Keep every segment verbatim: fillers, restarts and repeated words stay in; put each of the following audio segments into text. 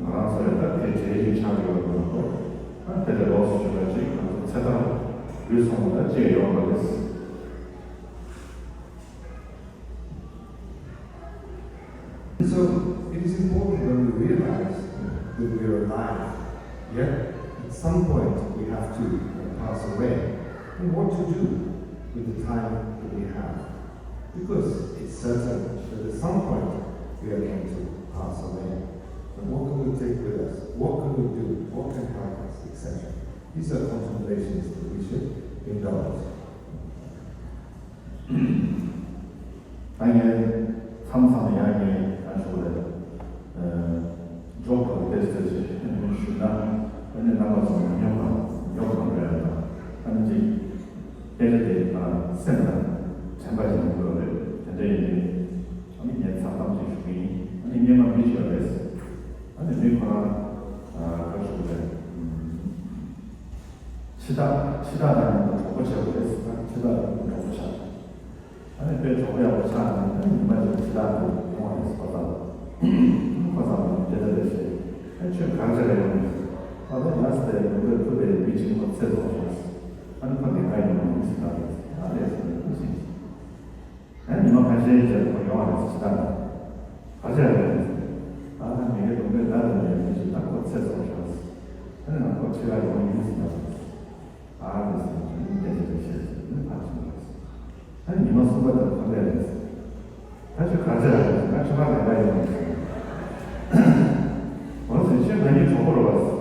ང་རང་ཚོ་ཡང་ད་དེ་གྲས་ཀྱི་ཆགས་ཡོད་པ་མ་གཏོགས། ཨ་དེ་ལས་ལོགས་སུ་ཞུས་པ་ཅིག་ང་ཚོ་ཚེ་ཐར་ལུས་སོང་བ་ད་ཅི་ཡང་ཡོད་མ་རེད། So it is important when we realize that we are alive, yet at some point we have to uh, pass away. And what to do with the time that we have? Because it's certain that at some point we are going to pass away. And what can we take with us? What can we do? What can help us, et cetera. These are contemplations that we should indulge. ད་ངས་མཚམས་མཚམས་ཡང་ངས་ང་ཚོ་ལ་འཇོག་པར་ཏེ་ཏེ་ཞེས་ཞུས་ན། ཨ་ནི་རྣམ་པ་ཚོ་ཉོབ་དང་ཉོབ་དང་འདྲ་ཡང་དང་། ཨ་ནི་ཅིག་སྐད་ཆ་དེ་ང་སེམས་ལ་དྲན་པ་ཞིག་ཡོང་གི་ཡོད་རེད། དེ་འདྲ་ཡིན་དུས་ཨ་ནི་ངས་ཚགས་དམ་ཞིག་ཞུ་གི་ཡིན། ཨ་ནི་སྔོན་མ་མི་ཞིག་ཡོད་རེད། ཨ་ནི་མི་ཁོ་རང་ག་ཞུ་རེད། འཆི་བདག་འཆི་བདག་དང་མཉམ་དུ་གྲོགས་པོ་བྱེད་དགོས་རེད་ཟེར་ན། འཆི་བདག་དང་གྲོགས་པོ་ཆགས། ཨ་ནི་དཔེ་གྲོགས་པོ་ཡག་པོ་ཆགས་ནས། ཨ་ནི་ཉི་མ་ཞིག་འཆི་བདག་དེ་ཡོང་བ་རེད་ཟེར། ཁོ་ཚང་ཁོ་ཚང་ལ་སྐད་ཆ་རེ་བཤད། ཨ་ཁྱོད་ག་རེ་བྱས་ནས་ཡོང་ནས་ཟེར། ཨ་ད་ང་ཟེར་ནས་ལུང་པའི་ཕུ་པའི་མི་གཅིག་ཁོ་ཚེ་སྲོག་ཤོར་ཟེར། ཨ་ནི་ཁོ་ནས་ག་ཡོང་ནས་ཟེར། ད་རེད་ཟེར། ཨ་རེད་ཟེར་ནས་ཁོ་ཞིག་ཨ་ཉི་མ་ཁ་ཤས་རྗེས་ཁོ་ཡོང་བ་རེད་ཟེར། ད་ག་ཅི་རེད་ཟེར། ཨ་ད་མི་དགེ་སྡོང་པོས་བརྡ་དང་ལྡན་མི་ཞིག་ད་ཁོ་ཚེ་སྲོག་ཤོར་ཟེར། ཨ་ནི་ང་ཁོ་ཁྲིད་ག་ཡོང་ཡིན་ཟེར། ད་ཨ་རེད་ཟེར། ཁྱོད་ནི་སྐད་ཆ་རེ་བཤད་ཟེར། ནི་ཕར་ཕྱིན་རེད་ཟེར། ཨ་ཉི་མ་གསུམ་པ་དེར་ཁོ་ལས་རེད་ཟེར། ད་ཁྱོད་ག་ཅི་རེད་ཟེར། ང་ཁྱོད་ལ་ལས་ཀ་ཡོང་ཟེར། འོ་ཟེར། ཁྱོད་ང་གཉིས་གྲོགས་པོ་རེད་བ་ཟེར།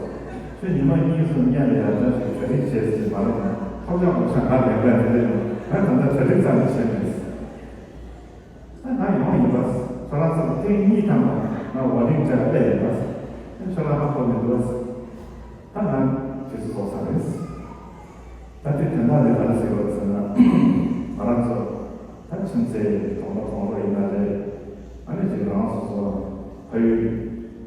ཁྱོད་ཉི་མ་གཉིས་གསུམ་མཉམ་དུ་ཡར་ལྟ་ཞིག་གྲ་སྒྲིག་བྱས་ཟེར་མ་རེད་ན། ཁོ་ཅག་ཁོ་ཅག་ང་ལས་ཀ་དེ་རེད། ང་ད་ལྟ་གྲ་སྒྲིག་རྩ་ནས་བྱས་མེད་ཟེར། ད་ང་ཡོང་ཡིན་པ། ཁྱོད་རང་ཚོ་ཐེངས་གཉིས་ཐམ་པ་ང་ཝར་ཌིང་ཅར་སླེབས་ཡིན་པ། ཁྱོད་རང་ཧ་གོ་མི་འདུག་བ། ད་ང་དུས་ཚོད་རྫོགས་ཚར་རེད། ད་དེ་དོན་དག་དེ་ག་རེ་ཟེར་བ་ཟེར་ན། ང་རང་ཚོ་ད་ཁྱིམ་མཚེས་གྲོང་པ་གྲོང་པ་ཡིན་ན་རེད། ཨ་ནི་ཅིག་རང་སོ་སོ་ཕ་ཡུལ་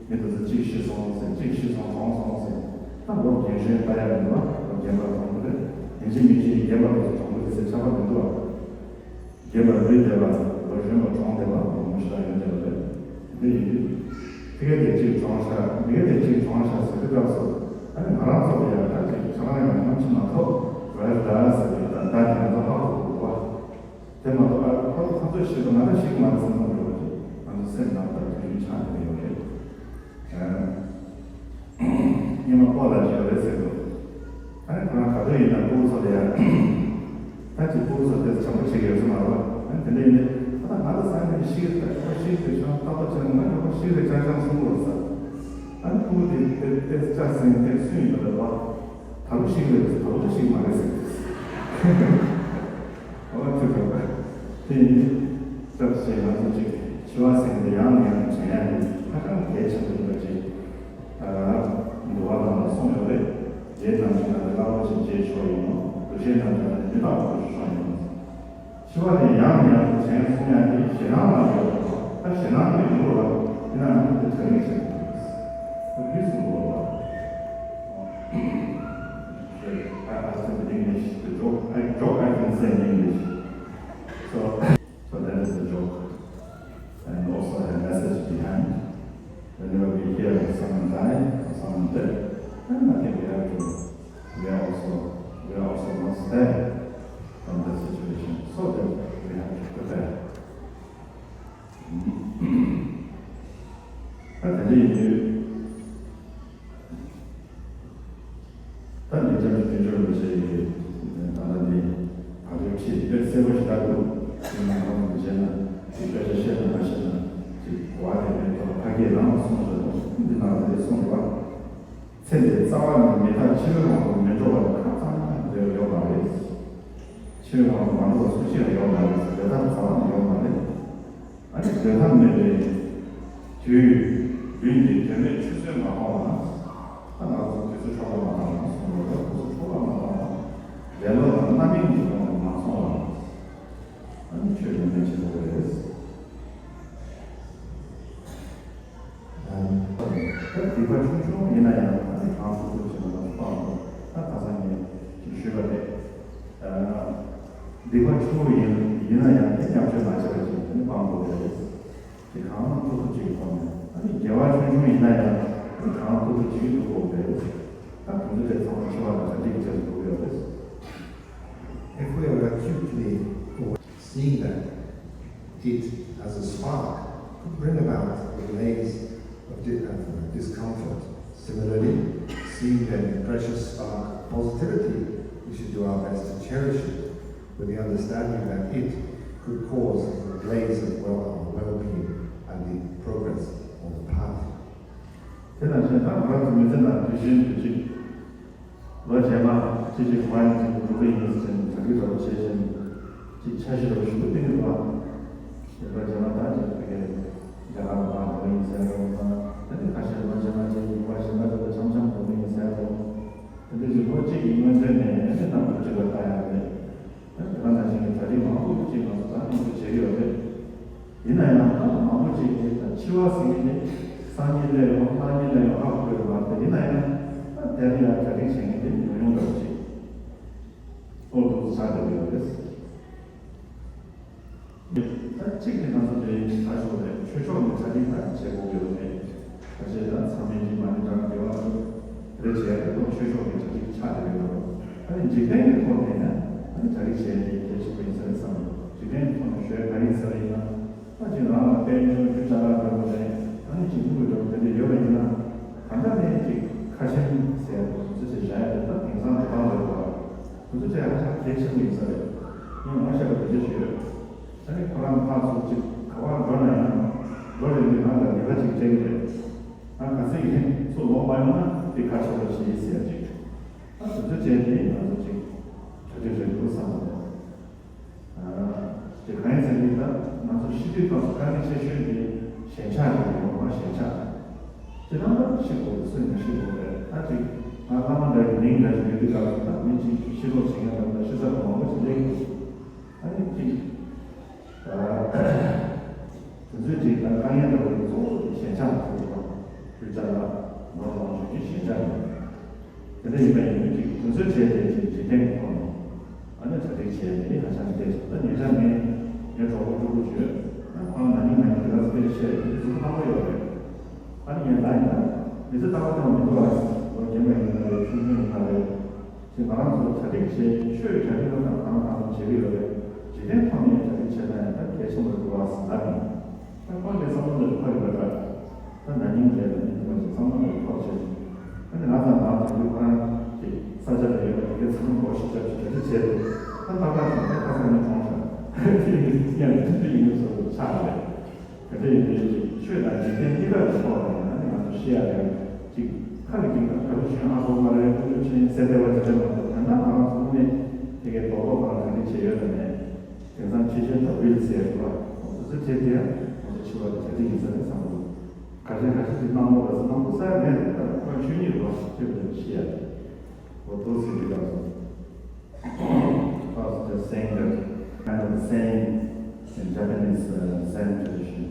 མི་དེ་ཚོ་གཅིག་ཤི་སོང་ཟེར། གཅིག་ཤི་སོང་གྲོངས་སོང་ཟེར། ད་ལོ་རྒན་གཞོན་ལྟ་ཡ་མི་འདུག་ལོ་རྒན་པ་གྲོངས་ཀྱི་རེད། ཡིན་གཅིག་མིན་གཅིག་རྒན་པ་དེ་ཚོ་གྲོངས་ཀྱི་རེད་ཟེར་ཁྱབ་པ་མི་འདུག་ཨ། རྒན་པ་ལུས་བསྡད་པ་ལོ་གཞོན་པ་གྲོངས་བསྡད་པ་ལོ་ངོ་ཤེས་རབ་ཡོད་བསྡད་པ་རེད། འདི་ཡིན་དུས་ཕ་གི་དེ་གཅིག་གྲོངས་ཤག་མི་གི་དེ་གཅིག་གྲོངས་ཤག་ཟེར་དུས་སྐབས་སུ། ཨ་ནི་ང་རང་ཚོ་ལ་ཡང་ད་ཅིག་ཁྱེད་རང་ཡང་ཐང་ཆད་མ་ཐོབ་རེད་ད་ཟེར་བའི་ད་ད་དེ་ང་ཚོ་ཧ་གོ་དགོས་པ། དེ་མ་གཏོགས་ཨ་ཁོ་ཁོ་ཚོས་ཤེས་དགོས། ང་ཚོས་ཤེས་ཀྱི་མ་རེད་བསམ་བསམ་འགྲོ་བ་ཅིག་ང་ཚོ་སེམས་ནང་ད་དུས་རྒྱུན་ཆགས་བསྡད་ཡོད་རེད། སྔོན་མ་སྤོ་ལགས་ཀྱིས་ཡོད་རེད་ཟེར་འདུག་ཨ་ནི་ཁོ་རང་ག་དུས་ཡིན་ན་ཕྲུ་གུ་ཚོ་དེ་ཡང་ད་ཅིག་ཕྲུ་གུ་ཚོ་དེ་བྱམས་པོ་བྱེད་ཀྱི་ཡོད་ས་མ་རེད་པ། ཨ་ནི་དེ་འདྲ་ཡིན་ནའི་ད་ལྟ་ང་ལ་ས་ནས་ཤི་གི་རེད། ཁོ་ཤི་གི་རེད། ཁྱོད་རང་ཏག་ཏག་བྱས་ན་ང་ཉོ་ཁོ་ཤི་གི་རེད་ཅང་ཅང་གསུང་གི་རེད་ཟེར། ཨ་ནི་ཕྲུ་གུ་དེ་དེ་དེ་ལྕགས་ཟིན་དེ་སུ་ཡིན་པ་རེད་པ། ད་རུང་ཤི་གི་རེད་ཟེར། ད་རུང་ད་ཤི་གི་མ་རེད་ཟེར། ཨོ་ཙི་ཙི། དེ་ཡིན་སྐབས་ཤིག་ང་ཚོ་ཅིག་འཆི་བ་ཟེར་མཁན་དེ་ཡང་ནས་ཡང་དུ་དྲན་ཡག་གི་ཧ་ཅང་གལ་ཆེན་པོ་ཡིན་པ་ཅིག་འདུལ་བ་ནང་ལ་གསུངས་ཡོད་རེད། རྗེ་རྣམ་འཕྲུལ་ལ་ནི་རླབས་པོ་ཆེ་རྗེས་ཆོག་ཡིན་ནོ། འདུ་ཤེས་རྣམ་འཕྲུལ་ལ་ནི་མི་རྟག་པ་ཆོག་ཡིན་ནོ། འཆི་བ་དེ་ཡང་ནས་ཡང་དུ་དྲན་གསུང་ཡག་གི་ཞེད་སྣང་ལ་ཡོད་པ། ད་ཞེད་སྣང་མེད་མི་འགྲོ་བ་ཡིན་ན་ང་ཚོ་དེ་དྲན་གི་བྱེད་དགོས། ད་ལུས་གསུང་དགོས་པ། I, I said in English, the joke, I joke, I can say in English. So, so that is the joke. And also a message behind. Whenever we hear someone die or someone dead, then I think we have to, we are also, we are also not spared from that situation. So that we have to prepare. ད་དེ་འདྲ་ཡིན་དུས། ད་ནི་ལྕམ་ཆུ་སྤུན་ཆུ་རིན་པོ་ཆེ་ཡིས་ད་ལྟ་འདི་བར་དོའི་ཁྲིད་དཔེ་གསལ་པོ་ཞིག་བཏགས་འདུག་དེ་ནང་ལོགས་སུ་བྱས་ན་ཅིག་དཔེ་ཆ་ཤེས་དང་མ་ཤེས་ན་ཅིག་གོ་བ་དེ་མེད་དོ། ཕ་སྐད་ནང་ལ་གསུངས་བཞག་འདུག་འདི་ནང་ལ་དེ་གསུངས་འདུག་ཚེ་འདིའི་རྩ་བ་ནས་མི་རྟག་འཆི་བའི་དབང་དུ་མི་འགྲོ་བ་ཁ་ཚང་དེ་ཡོད་མ་རེད། འཆི་བའི་དབང་དུ་མ་འགྲོ་བ་སུ་གཅིག་ཡང་ཡོད་མ་རེད། དེ་དག་རྩ་བ་ནས་ཡོད་མ་རེད། ཨ་ནི་འདོད་ཐབས་མེད་པའི་དུས་ཡུན་འདི་དོན་མེད་ཆུད་ཟོས་མ་གཏོང་བ་ན། ད་ང་ཚོ་དུས་ཚོད་འཕྲོ་བརླག་མ་བཏང་བ་སོང་བ་རེད། དུས་ཚོད་འཕྲོ་བརླག་མ་བཏང་བ། ལེ་ལོ་དང་རྣམ་གཡེང་གི་དབང་དུ་མ་སོང་བ། ཨ་ནི་ཆོས་ཉམས་ལེན་བྱེད་དགོས་རེད། ད་སྡིག་པ་ཆུང་ཆུང་ཡིན་ན་ཡང་ཨ་ནི་གང་ཐུབ་ཐུབ་བྱས་ན་ང་ཚོ་སྤང་དགོས། ད་ཁ་སང་ངས་ཅིག་ཞུས་པ་རེད། སྡིག་པ་ཆུང་ངུ་ཡིན་ཡིན་ན་ཡང་དེ་ཉམས་བཅོས་མ་བྱས་པ་ཅིག་ཨ་ནི་སྤང་དགོས་རེད། དེ་གང་ཐུབ་ཐུབ་ཅིག་གི་ཐོག་ནས། ཨ་ནི་དགེ་བ་ཆུང་ཆུང་ཡིན་ན་ཡང་ གང་ཐུབ་ཐུབ་བྱེད་ཀྱི་འདུག་གོ་རེད། ད་དེ་ཚོ་དེ་ཚང་མ་འཆི་བ་དང་གྲ་སྒྲིག་བྱེད་དགོས་ཀྱི་ཡོད་རེད། If we are acutely aware, seeing that it as a spark could bring about a blaze of di- of discomfort. Similarly, seeing that precious spark of positivity, we should do our best to cherish it with the understanding that it could cause a blaze of well, our well-being and the progress of the path. དེ་ནང་བཞིན་ད་ང་རང་ཚོ་མི་ཚེ་ནང་དུས་ཆེན་དུས་གཅིག་ལོ་རྗེས་མ་ཅི་ཅིག་ཁོ་རང་ཚོ་འགྲོ་གི་ཡིན་ཟེར་ནས་གྲ་སྒྲིག་འདྲ་པོ་བྱས་བྱས་ནས་ཅིག་འཆར་གཞི་འདྲ་པོ་ཞིག་བཏིང་གི་འདུག་ཨ། དེ་ལོ་རྗེས་མ་ད་ཅིག་ཕ་གིར་རྒྱ་གར་ལ་མར་འགྲོ་གི་ཡིན་ཟེར་འདྲ་པོ་དང་། དེ་ནས་ཁ་ཤས་ལོ་རྗེས་མ་ཅིག་ཉི་མ་གཞན་པ་ཅིག་ལ་འཆམ་འཆམ་འགྲོ་གི་ཡིན་ཟེར་འདྲ་པོ། དེ་འདྲ་ཅིག་ལོ་གཅིག་གི་སྔོན་ཚུད་ནས་ཨ་ནི་རྣམ་པ་གཅིག་ལ་ལྟ་ཡག་རེད། ད་དེ་ག་ནང་བཞིན་གྱི་གྲ་སྒྲིག་མང་པོ་ཅིག་ང་ཚོ་ད་མཉམ་དུ་བྱེད་ཀྱི་ཡོད་རེད། ཡིན་ན་ཡང་ད་མང་པོ་ཅིག་གིས་ད་འཆི་བ་ཟེར་མཁན་དེ་སང་ཉིན་སླེབས་ཡོང་གནངས་ཉིན་སླེབས་ཡོང་ཧ་གོ་གི་ཡོད་མ་རེད། ཡིན་ན་ཡང་ད་དེ་ལ་ཡང་གྲ་སྒྲིག་བྱེད་མཁན་དེ་ཉུང་ཉུང་འདྲ་པོ་ཅིག་ཨོ་འདུག་ཆགས་བསྡད་ཀྱི་ཡོད་རེད། ད་གཅིག་དེ་ང་ཚོ་དེ་ད་ཞོག་རེད། ཆོས་ཕྱོགས་ནས་གྲ་སྒྲིག་ད་བྱེད་དགོས་ཀྱི་ཡོད་རེད། ད་བྱས་ད་ཚང་མས་ཅིག་མ་ཎི་བགྲང་དགེ་བ་སྒྲུབ་རེ་བྱས་ད་ལྟ་ཆོས་ཕྱོགས་ནས་གྲ་སྒྲིག་ཆགས་བསྡད་ཀྱི་ཡོད་རེད། ཨ་ནི་འཇིག་རྟེན་གྱི་ཐོག་ནས་ཡང་ཨ་ནི་གྲ་སྒྲིག་བྱས་ནས་གལ་ཆེན་པོ་ཡིན་ས་རེད་བསམ་གྱི་འདུག་འཇིག་རྟེན་གྱི་ཐོག་ནས་ཞུ་ཡ་ག་རེ་ཡིན་ས་རེད་ཡིན་ན། ད་ཅིག་རང་ལ་དཔལ་འབྱོར་རྒྱུ་ཅ་ལག་འདྲ་པོ་རེད། ཨ་ནི་ཅིག་དངུལ་འདྲ་པོ་དེ་འདྲ་ཡོད་པ་ཡིན་ན་ད་ལྟ་ནས་ཅིག་ཁ་ཆེམས་ཟེར་ཡ་དེ་ཚོ་བྱས་བཞག་ཡ་དེ་ད་དེང་སང་འགྲོ་སྟངས་རེད་པ། དེ་ཚོ་བྱས་ཧ་ཅང་གལ་ཆེན་པོ་ཡིན་ས་རེད། ངས་ངོ་ཤེས་པ་དེ་འདྲ་ཞིག་ཡོད། ཨ་ནི་ཁོ་རང་ཕར་ཚུར་ཅིག་ག་པར་འགྲོ་ན་ཡང་ལོ་རེ་ལོའི་ནང་ལ་ལས་ཀ་ཅིག་སྤྲད་ཀྱི་རེད། ཨ་ག་ཚོད་ཡིན་ཚུར་ལོག་མ་ཡོང་ན་དེ་ཁ་ཆེ་པོ་ཞིག་ཡིན་ཟེར་ཅིག་ཨ་དེ་ཚོ་བྱས་ཏེ་ང་ཚོ་ཅིག་གྲ་སྒྲིག་རེད་འདུག་བསམ་འདུག་ཨ་དེ་གང་ཡིན་ཟེར་ན་ད་ང་ཚོ་ཤི་དུས་སྐབས་སུ་དཀའ་ངལ་ཆེ་ཤོས་དེ་ཞེན་ཆགས་རེད། ཡོང་བ་ཞེན་ཆགས། ཁྱེད་རང་ད་ཤི་དགོས་རེད། སུ་ཡིན་ན་ཤི་དགོས་རེད། ད་ཅིག་ང་བླ་མ་འདྲ་ཡི་མིང་འདྲ་ཞིག་ཡོད་དུས་སྐབས་སུ་ད་མི་གཅིག་ཤི་རོགས་བྱེད་མཁན་འདྲ་པོ་ད་ཤི་ས་རུ་མང་པོ་ཞིག་སླེབས་ཀྱི་འདུག་ཨ་ནི་ཅིག་ཨ་དེ་ཚོའི་ཅིག་ད་དཀའ་ངལ་འདྲ་པོ་དེ་གཙོ་བོ་དེ་ཞེན་ཆགས་ཚོ་ཡོད་པ། རྒྱུ་ཅ་ལག་ནོར་ལོངས་སྤྱོད་ཀྱི་ཞེན་ཆགས་ཡོད། དེ་འདྲ་ཡིན་པ་ཡིན་དུས་ཅིག་དུས་ཚོད་བྱས་ཏེ་ཅིག་འཇིག་རྟེན་གྱི་ཐོག་ནས་ཨ་ནི་གྲ་སྒྲིག་བྱས་ཏེ་ཧ་ཅང་བདེ་སོང་། ད་ཉེ་ཆར་ངས་ངའི་གྲོགས་པོ་ཕྲུ་གུ་ཅིག་ཡོད། ཁོ་རང་ན་ནིང་ང་ཡི་དེ་ག་ཚོད་ཆེ་རེད། དེ་ཚོ་ཁག་པོ་ཡོད་རེད། ཨ་ནི་ངས་ལབ་ཡིན། ད་མི་ཚེ་རྟག་པར་བཏང་མི་འདུག་ཨ། ལོ་རྒན་པ་ཡིན་ན་རེད། ཆུང་ཆུང་ཡིན་ན་རེད། ཅིག་ང་རང་ཚོ་གྲ་སྒྲིག་བྱས། ཆོས་གྲ་སྒྲིག་ལ་ད་གང་གང་བྱེད་ཀྱི་ཡོད་རེད། འཇིག་རྟེན་ཐོག་ནས་གྲ་སྒྲིག་བྱས་ན་ཡང་ད་གལ་ཆེན་པོ་རེད་འདུག་ཨ་ཟེར་ལབ་ཡིན། ད་ཁོང་གི་བསམ་བློ་འདི་ཁོ་ཡི་བ་འདྲ། ད་ན་ནིང་རེད། ན་ནིང་རེད་ཅེས་བསམ་བློ་འདི་ཐོག་བྱས། ཨ་ནི་ང་དང་ང་དེ་དུས་ཁོ་རང་གི་ས་ཆ་ལ་ཡོད་པ་དེ་གའི་ཚང་མ་སྒོ་ཞིག་བརྒྱབ་ཅིག་གྲ་སྒྲིག་བྱས་འདུག་ད་ཏག་ཏག་ཅིག་ད་ཁ་སང་ནས་གྲོངས་ཤག་ཁྱེད་ཀྱི་མཉམ་དུ་ཡིན་ནུས་སོ་སོ་ཆགས་རེད། ག་འདྲ་ཡིན་དེ་ཅིག་ཆོས་དང་འཇིག་རྟེན་གཉིས་ཀ་གི་ཐོག་ནས་ཨ་ནི་ང་ཚོ་ཤེས་ཡ་རེད། ཅིག་ཁ་ལ་འགྱིང་ན་ག་རུ་ཤུན་ཨ་ཧོ་མ་རེད། ཀུ་ཅོ་ཆེན་སེ་དེ་བ་ཅི་རེད་མ་གཏོགས། ད་ལྟ་ང་རང་ཚོ་དངོས་གནས་དེ་གའི་རྡོག་རྡོག་ཁ་ལ་ག་འདྲ་བྱས་ཡོད་ད་ནས། དེང་སང་ཆེ་ཆེན་ད་བིལ་ཟེར་བ་ང་ཚོ་ཚེ་ཚེ་དེ་ཡང་ང་ཚོ་འཆི་བ་དེ་ག་འདྲ་ཡིན་ས་རེད་བསམ་གྱི་འདུག་ཁ་ཤས་ཁ་ཤས་ཀྱིས་གནང་བ་རེད་ཟེར། གནང་དགོས་ས་ཡ་མེད་རེད། ད་ཁོ་ཆོས་ཉིད་རེད་བ། ཁྱོད་ཀྱིས་ཤེས་ཡ་རེད། འོ་དོ་ཟེར་གྱི་ཡོད་སོང་། I was just saying that kind of saying in Japanese uh, Zen tradition.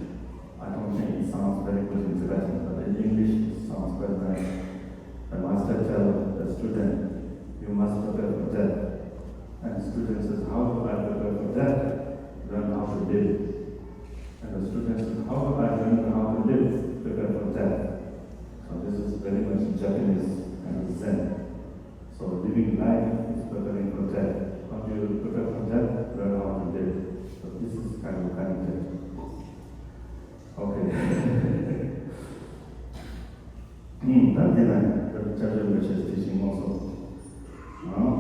I don't think it sounds very good in Tibetan, but in English it sounds very nice. The master tell the student, "You must prepare for death." And the student says, "How do I prepare for death?" "Learn how to live." And the student says, "How do I learn how to live?" "Prepare for death." So this is very much Japanese kind of Zen. So living life is preparing for death. How do you prepare for death? Learn how to live. So this is kind of connected. Okay. ཨུམ། ད་དེ་ན་ད་ཅར་ཅར་བའི་ཆེས་དེ་བཞིན་མང་སོང་། ཨང་།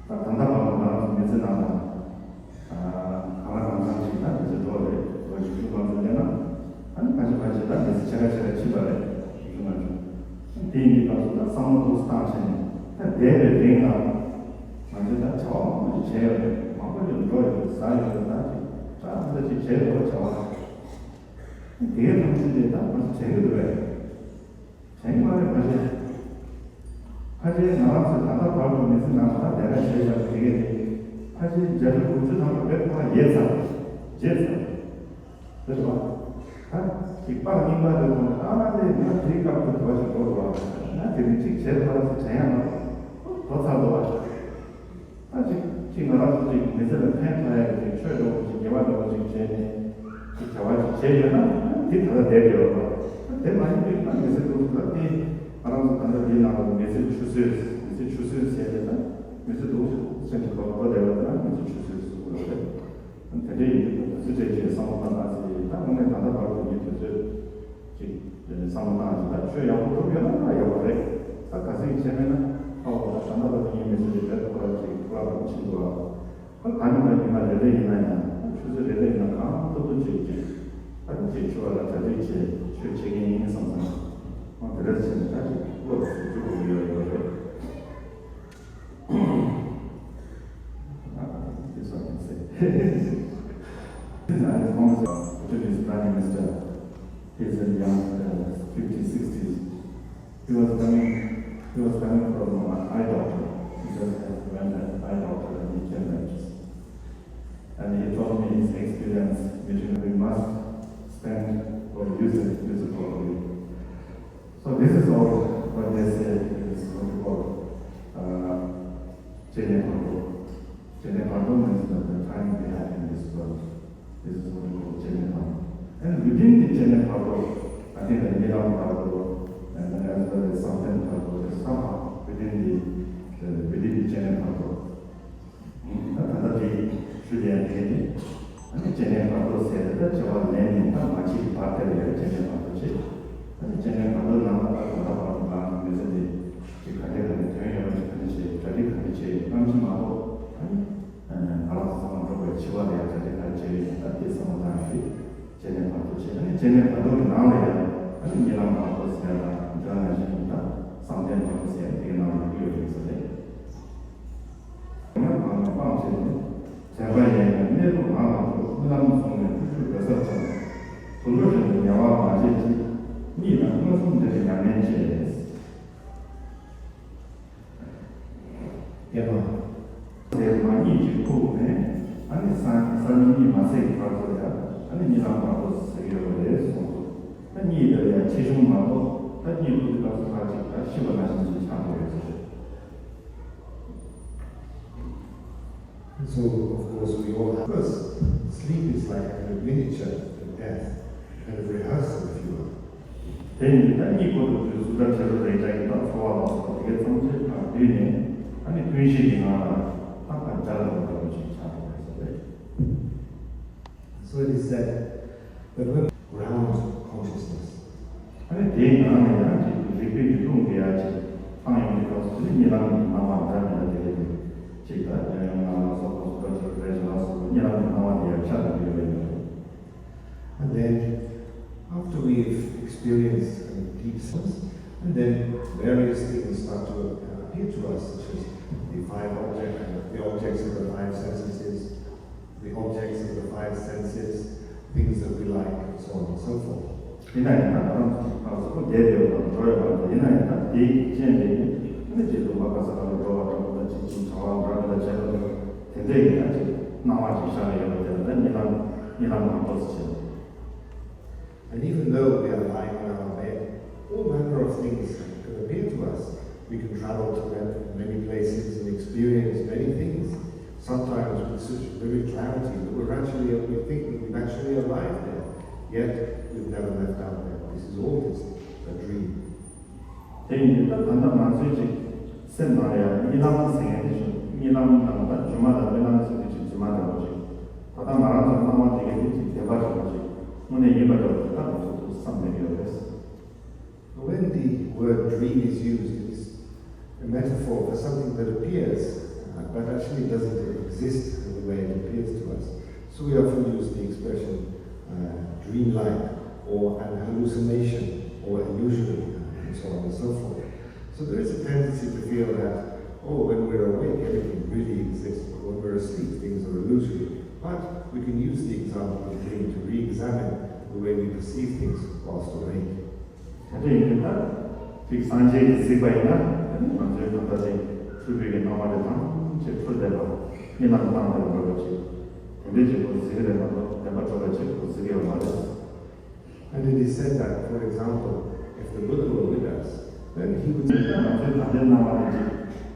ད་ད་ལྟ་བར་དུ་ང་རང་ཚོ་མི་ཚེ་ནང་ལ་གང་ལ་གང་འཚམ་ཞིག་ད་མི་ཚེ་འགྲོ་རེད། འགྲོ་ཞིག་ཆུང་ང་ཚོ་བསྡད་ན་ཨ་ནི་ཕལ་ཆེར་ཕལ་ཆེར་ད་མི་ཚེ་ཕྱེད་ཀ་ཕྱེད་ཀ་ཕྱིན་པ་རེད། ཆུང་ང་ཚོ་དེ་ཡིན་དུས་སྐབས་སུ་ད་བསམ་བློ་འདུག་སེ་བཏང་བྱས་ནས་ད་འདས་པའི་རིང་ལ་ང་ཚོས་ད་བྱ་བ་མང་པོ་ཞིག་བྱས་ཡོད་རེད། མང་པོ་ཞིག་འགྲོ་ཡོད་རེད། ཟ་ཡོད་རེད། ད་ཅིག་ད་ད་ཅིག་བྱས་ཡོད་རེད་བྱ་བ། དེའི་ཐམས་ཅད་དེ་ད་ང་ཚོ་དྲན་གྱི་འདུག་གས། དྲན་གྱི་མ་རེད་ཕལ་ཆེར། ཕལ་ཆེར་ང་རང་ཚོས་ད་ལྟ་བར་དུ་མི་ཚེ་ནང་ལ་ལས་ཀ་བྱས་བཞག་པ་དེ་གས་དེ་ཕལ་ཆེར་བརྒྱ་ཆ་དགུ་བཅུ་ཐམ་པ་དཔེ་ཁོ་རང་ཡལ་ཚར་རེད། བརྗེད་ཚར་རེད། རེད་བ། ད་ཅིག་པར་རྙིང་པ་དེ་མཐོང་ནས་ཨ་ལས་ང་དེའི་སྐབས་དེ་འདྲ་ཞིག་འགྲོ་འདུག་བ། ང་དེ་རིང་གཅིག་བྱས་ཐུབ་པ་ཞིག་དྲན་ཡག་མ་རེད། འགྲོ་ཚར་འདུག་བ། ད་ཅིག་ཅིག་ང་རང་ཚོ་ཅིག་མི་ཚེ་ལ་ཕན་ཐོགས་ཡག་གི་ཅིག་ཆོས་འདྲ་པོ་ཅིག་དགེ་བ་འདྲ་པོ་ཅིག་བྱས་ནས་ཅིག་བྱ་བ་ཅིག་བྱས་ཡོད་ན་དེ་ད་ལྟ་བསྡད་ཡོད་རེད་བ། ད་དེ་མ་ འདི་ནང་ལ་མི་ཚེ་ཆུད་ཟོས། མི་ཚེ་ཆུད་ཟོས་ཟེར་ཏེ་ད་མི་ཚེ་འདུག་ཅན་གྱི་ཁོ་ཁོ་བསྡད་པ་དེ་ན་མི་ཚེ་ཆུད་ཟོས་ཟེར་དགོས་རེད། དེ་འདྲའི་ཡིན་དུས་དུས་ཚོད་སྤྲད་ཀྱི་བསམ་བློ་བཏང་བཏང་ཚེ་ད་དངོས་གནས་ད་ལྟ་བར་དུ་ངས་དུས་ཚོད་ཅིག་བསམ་བློ་བཏང་ཅིག་ད་ཆོས་ཡག་པོ་སྒྲུབ་ཡོད་ན་ད་ཡག་པོ་རེད། ད་ག་ཚོད་བྱས་མེད་ན་ཨ་འོ་ད་ད་ལྟ་བར་དུ་ངའི་མི་ཚེ་འདི་བྲེལ་དུ་ཁོ་ར་ཅིག་བཀླག་རོགས་ཕྱིན་འདུག་ཨ། ད་ག་ནི་ད་ཉི་མ་རེ་རེ་ཡིན་ན་ཡང་ཆུ་ཚོད་རེ་རེ་ཡིན་ན་གང་ཐུབ་ཐུབ་བྱེད་ཀྱི་ཨ་ནི་ཅིག་ཆུ་བ་ལ་གྲ་སྒྲིག་བྱེད་ཆོས་བྱེད་མཁན་ཡིན་བསམ་བསམ་འོ་དེ་འདྲ་བྱས་ནས་ད་ཅིག་བློ་ཟུག་འཇུག་དགོས་ཡོད་ཡོད་རེད། This one can say. This is Congress, Bhutanese Prime Minister. He's a young, uh, fifties, sixties. He was coming, he was coming from an eye doctor. He just had, went to an eye doctor and he came back. And he told me his experience, which we must spend or use it, use it properly. So this is all what they say is what we call, uh, Chene Pardo. Chene Pardo means that the time we have in this world. This is what we call Chene Pardo. And within the Chene Pardo, I think the Nilam Pardo and as well as Samten Pardo, there's somehow within the, the within the Chene Pardo. ད་ད་ལྟ་དེ་ཞུ་ཡ་དེ་ནི་ཨ་ནི་སྐྱེ་གནས་བར་དོ་ཟེར་ཏེ་ད་སྐྱེ་བ་ལེན་ནས་ད་མ་སྐྱེས་པའི་བར་དེར་ཡང་སྐྱེ་གནས་བར་དོ་བྱེད། ཨ་ནི་སྐྱེ་གནས་བར་དོའི་ནང་ལ་ད་ད་ལྟ་བར་དུ་ང་མི་ཚེ་འདི་ཅིག་ག་འདྲས་ག་འདྲས་དོན་ཡོད་པ་ཅིག་ག་འདྲས་བྱས་གྲ་སྒྲིག་ག་འདྲས་བྱས་ཡོད་ནམ་ཞིག་མ་གཏོགས་ཨ་ནི་ང་རང་ཚོ་ཚང་མ་འགྲོ་བའི་འཆི་བ་ལ་ཡང་གྲ་སྒྲིག་ག་འདྲས་བྱས་ཡོད་ད་དེ་བསམ་བློ་བཏང་ཡོད་རེད། སྐྱེ་གནས་བར་དོ་བྱས་ཨ་ནི་སྐྱེ་གནས་བར་དོ་གི་ནང་ལ་ཡང་ཨ་ནི་གཉིད་ལམ་བར་དོ་ཟེར་ཡ་དང་འདྲ་ན་བཞིན་ད་བསམ་གཏན་བར་དོ་ཟེར་ཡ་དེ་གི་ནང་ལ་ཡོད་ཡོད་ཟེར་རེད། ཉམས་དང་སྤངས་བྱས་ནས། དྲན་པ་ཡལ་ནས་གནས་ལུགས་ངང་ལ་འགྲོ། རྨི་ལམ་བཟུང་ནས་བརྟུལ་ཞུགས་འབད་སར་བྱ། དུད་འགྲོ་བཞིན་དུ་དམྱལ་བར་མ་བྱེད་ཅིག་གཉིད་དང་མངོན་སུམ་འདྲེས་པའི་ཉམས་ལེན་བྱེད། ཀྱེ་མ། དེར་མ་གཉིད་ཅིག་ཁུག་ནས་ཨ་ནི་སང་སང་ཉིན་གཉིད་མ་སད་ཀྱི་བར་དུ་ཡང་ཨ་ནི་གཉིད་ལམ་བར་དོ་ཟེར་གྱི་ཡོད་པ་རེད་གསུངས་འདུག་ད་གཉིད་དེ་ལ་ཡང་ཆེ་ཆུང་མ་གཏོགས་ད་གཉིད་ཁུག་དུས་སྐབས་སུ་ཁ་ཅིག་ད་ཤི་བ་ནང་བཞིན་ཅིག་ཆགས་འགྲོ་ཡོད་ཟེར། So, of course, we all have. First, sleep is like a miniature death, kind of rehearsal, if you will. དེ་ཡིན་དུས་ད་གཉིད་ཁུག་དུས་སུ་ད་བྱེད་རོགས་རེ་ཅག་གི་ད་འཚོ་བ་ལ་སོགས་པ་དེ་གའི་ཚང་མ་ཅིག་ཕར་བསྡུས་ནས་ཨ་ནི་ཀུན་གཞི་གི་ངང་ལ་ད་ཕར་འཇའ་ལ་འགྲོ་བ་ཅིག་ཆགས་འགྲོ་བ་ཟེར་རེད། So it is said that when ground consciousness. ཨ་ནི་དེའི་ནང་ནས་ཡང་ཅིག་རིག་པའི་མྱུ་གུ་འགྲོ་ཡ་ཅིག་བཏང་ཡོང་དུས་སྐབས་སུ་དེ་ནི་གཉིད་ལམ་གྱི་སྣང་བ་འདྲ་མི་འདྲ་དེ་རེད། ཅིག་ད་ཉམས་མྱོང་ལ་སོགས་པ་སུ་འདྲ་ཅིག་རེད་ཅེས་ལ་སོགས་པ་གཉིད་ལམ་གྱི་སྣང་བ་དེ་ཡང་ཤར་དུ་འགྲོ་ཡ་ཡོད་རེད། And then, after we've experienced kind of deep sense, and then various things start to uh, appear to us, such as the five object, the objects of the five senses, the objects of the five senses, things that we like, and so on and so forth. ཡིན་ན་ཡང་ད་ང་རང་ཚོ་གཟུགས་པོ་བསྡད་ཡོད་པ་དང་འགྲོ་ཡོད་པ་དང་ཡིན་ན་ཡང་ད་དེའི་རྐྱེན་དེ་ནི་ཨ་ནི་རྗེས་སུ་མ་ག་ས་ག་ལ་འགྲོ་བ་འགྲོ་བ་དང་ཅི་ཅིང་བྱ་བ་འདྲ་མི་འདྲ་བྱས་པ་དང་དེ་འདྲས་ཀྱི་ད་ཅིག་སྣང་བ་ཅིག་ཤར་ཡོད་པ་དེ་ལ་ད་གཉིད་ལམ་གཉིད་ལམ་མང་པོ་ཟེར་བྱས། And even though we are lying on our bed, all manner of things could appear to us. We can travel to ma- many places and experience many things, sometimes with such vivid clarity that we're actually, we think that we've actually arrived there, yet we've never left our bed. This is all just a dream. དེ་ཡིན་དུས་ད་ད་ལྟ་ང་ཚོའི་ཅིག་སེམས་ནང་ལ་ཡང་གཉིད་ལམ་ཟེར་མཁན་དེ་ཞིག་གཉིད་ལམ་ནང་ད་སྒྱུ་མ་དང་རྨི་ལམ་ཟེར་དུས་ཅིག་སྒྱུ་མ་འདྲ་བོ་ཅིག་ད་ལྟ་ང་རང་ཚོའི་སྣང་བ་དེ་གའི་དེ་ཅིག་བདེན་པ་འདྲ་བོ་ཅིག་དངོས་གནས་ཡིན་པ་འདྲ་བོ་ཅིག་ད་ང་ཚོ་ཐུགས་བསམ་ནས་ཡོད་རེད། When the word dream is used, it's a metaphor for something that appears, uh, but actually doesn't exist in the way it appears to us. So we often use the expression uh, dreamlike or an hallucination or illusion, uh, and so on and so forth. So there is a tendency to feel that, oh, when we're awake, everything really exists, but when we're asleep, things are illusory. But we can use the example of dream to re-examine the way we perceive things whilst awake. དེ་འདྲ་ཡིན་དུས་ད་ཅིག་སངས་རྒྱས་ཀྱིས་གཟིགས་པ་ཡིན་ན་ང་ཚོའི་ད་ལྟ་ཅིག་འཁྲུལ་པའི་གི་སྣང་བ་དེ་ཐམས་ཅད་འཁྲུལ་བསྡད་པ་གཉིད་ལམ་བཏང་བསྡད་པ་འདྲ་བོ་ཅིག་དེ་འདྲའི་ཅིག་ཁོ་གཟིགས་རེད་མ་གཏོགས་བདེན་པ་འགྲོ་བ་ཅིག་ཁོ་གཟིགས་ཡོད་མ་རེད། And it is said that, for example, if the Buddha were with us, then he would. ད་ང་ཚོའི་ད་ལྟའི་སྣང་བ་དེ་ཅིག་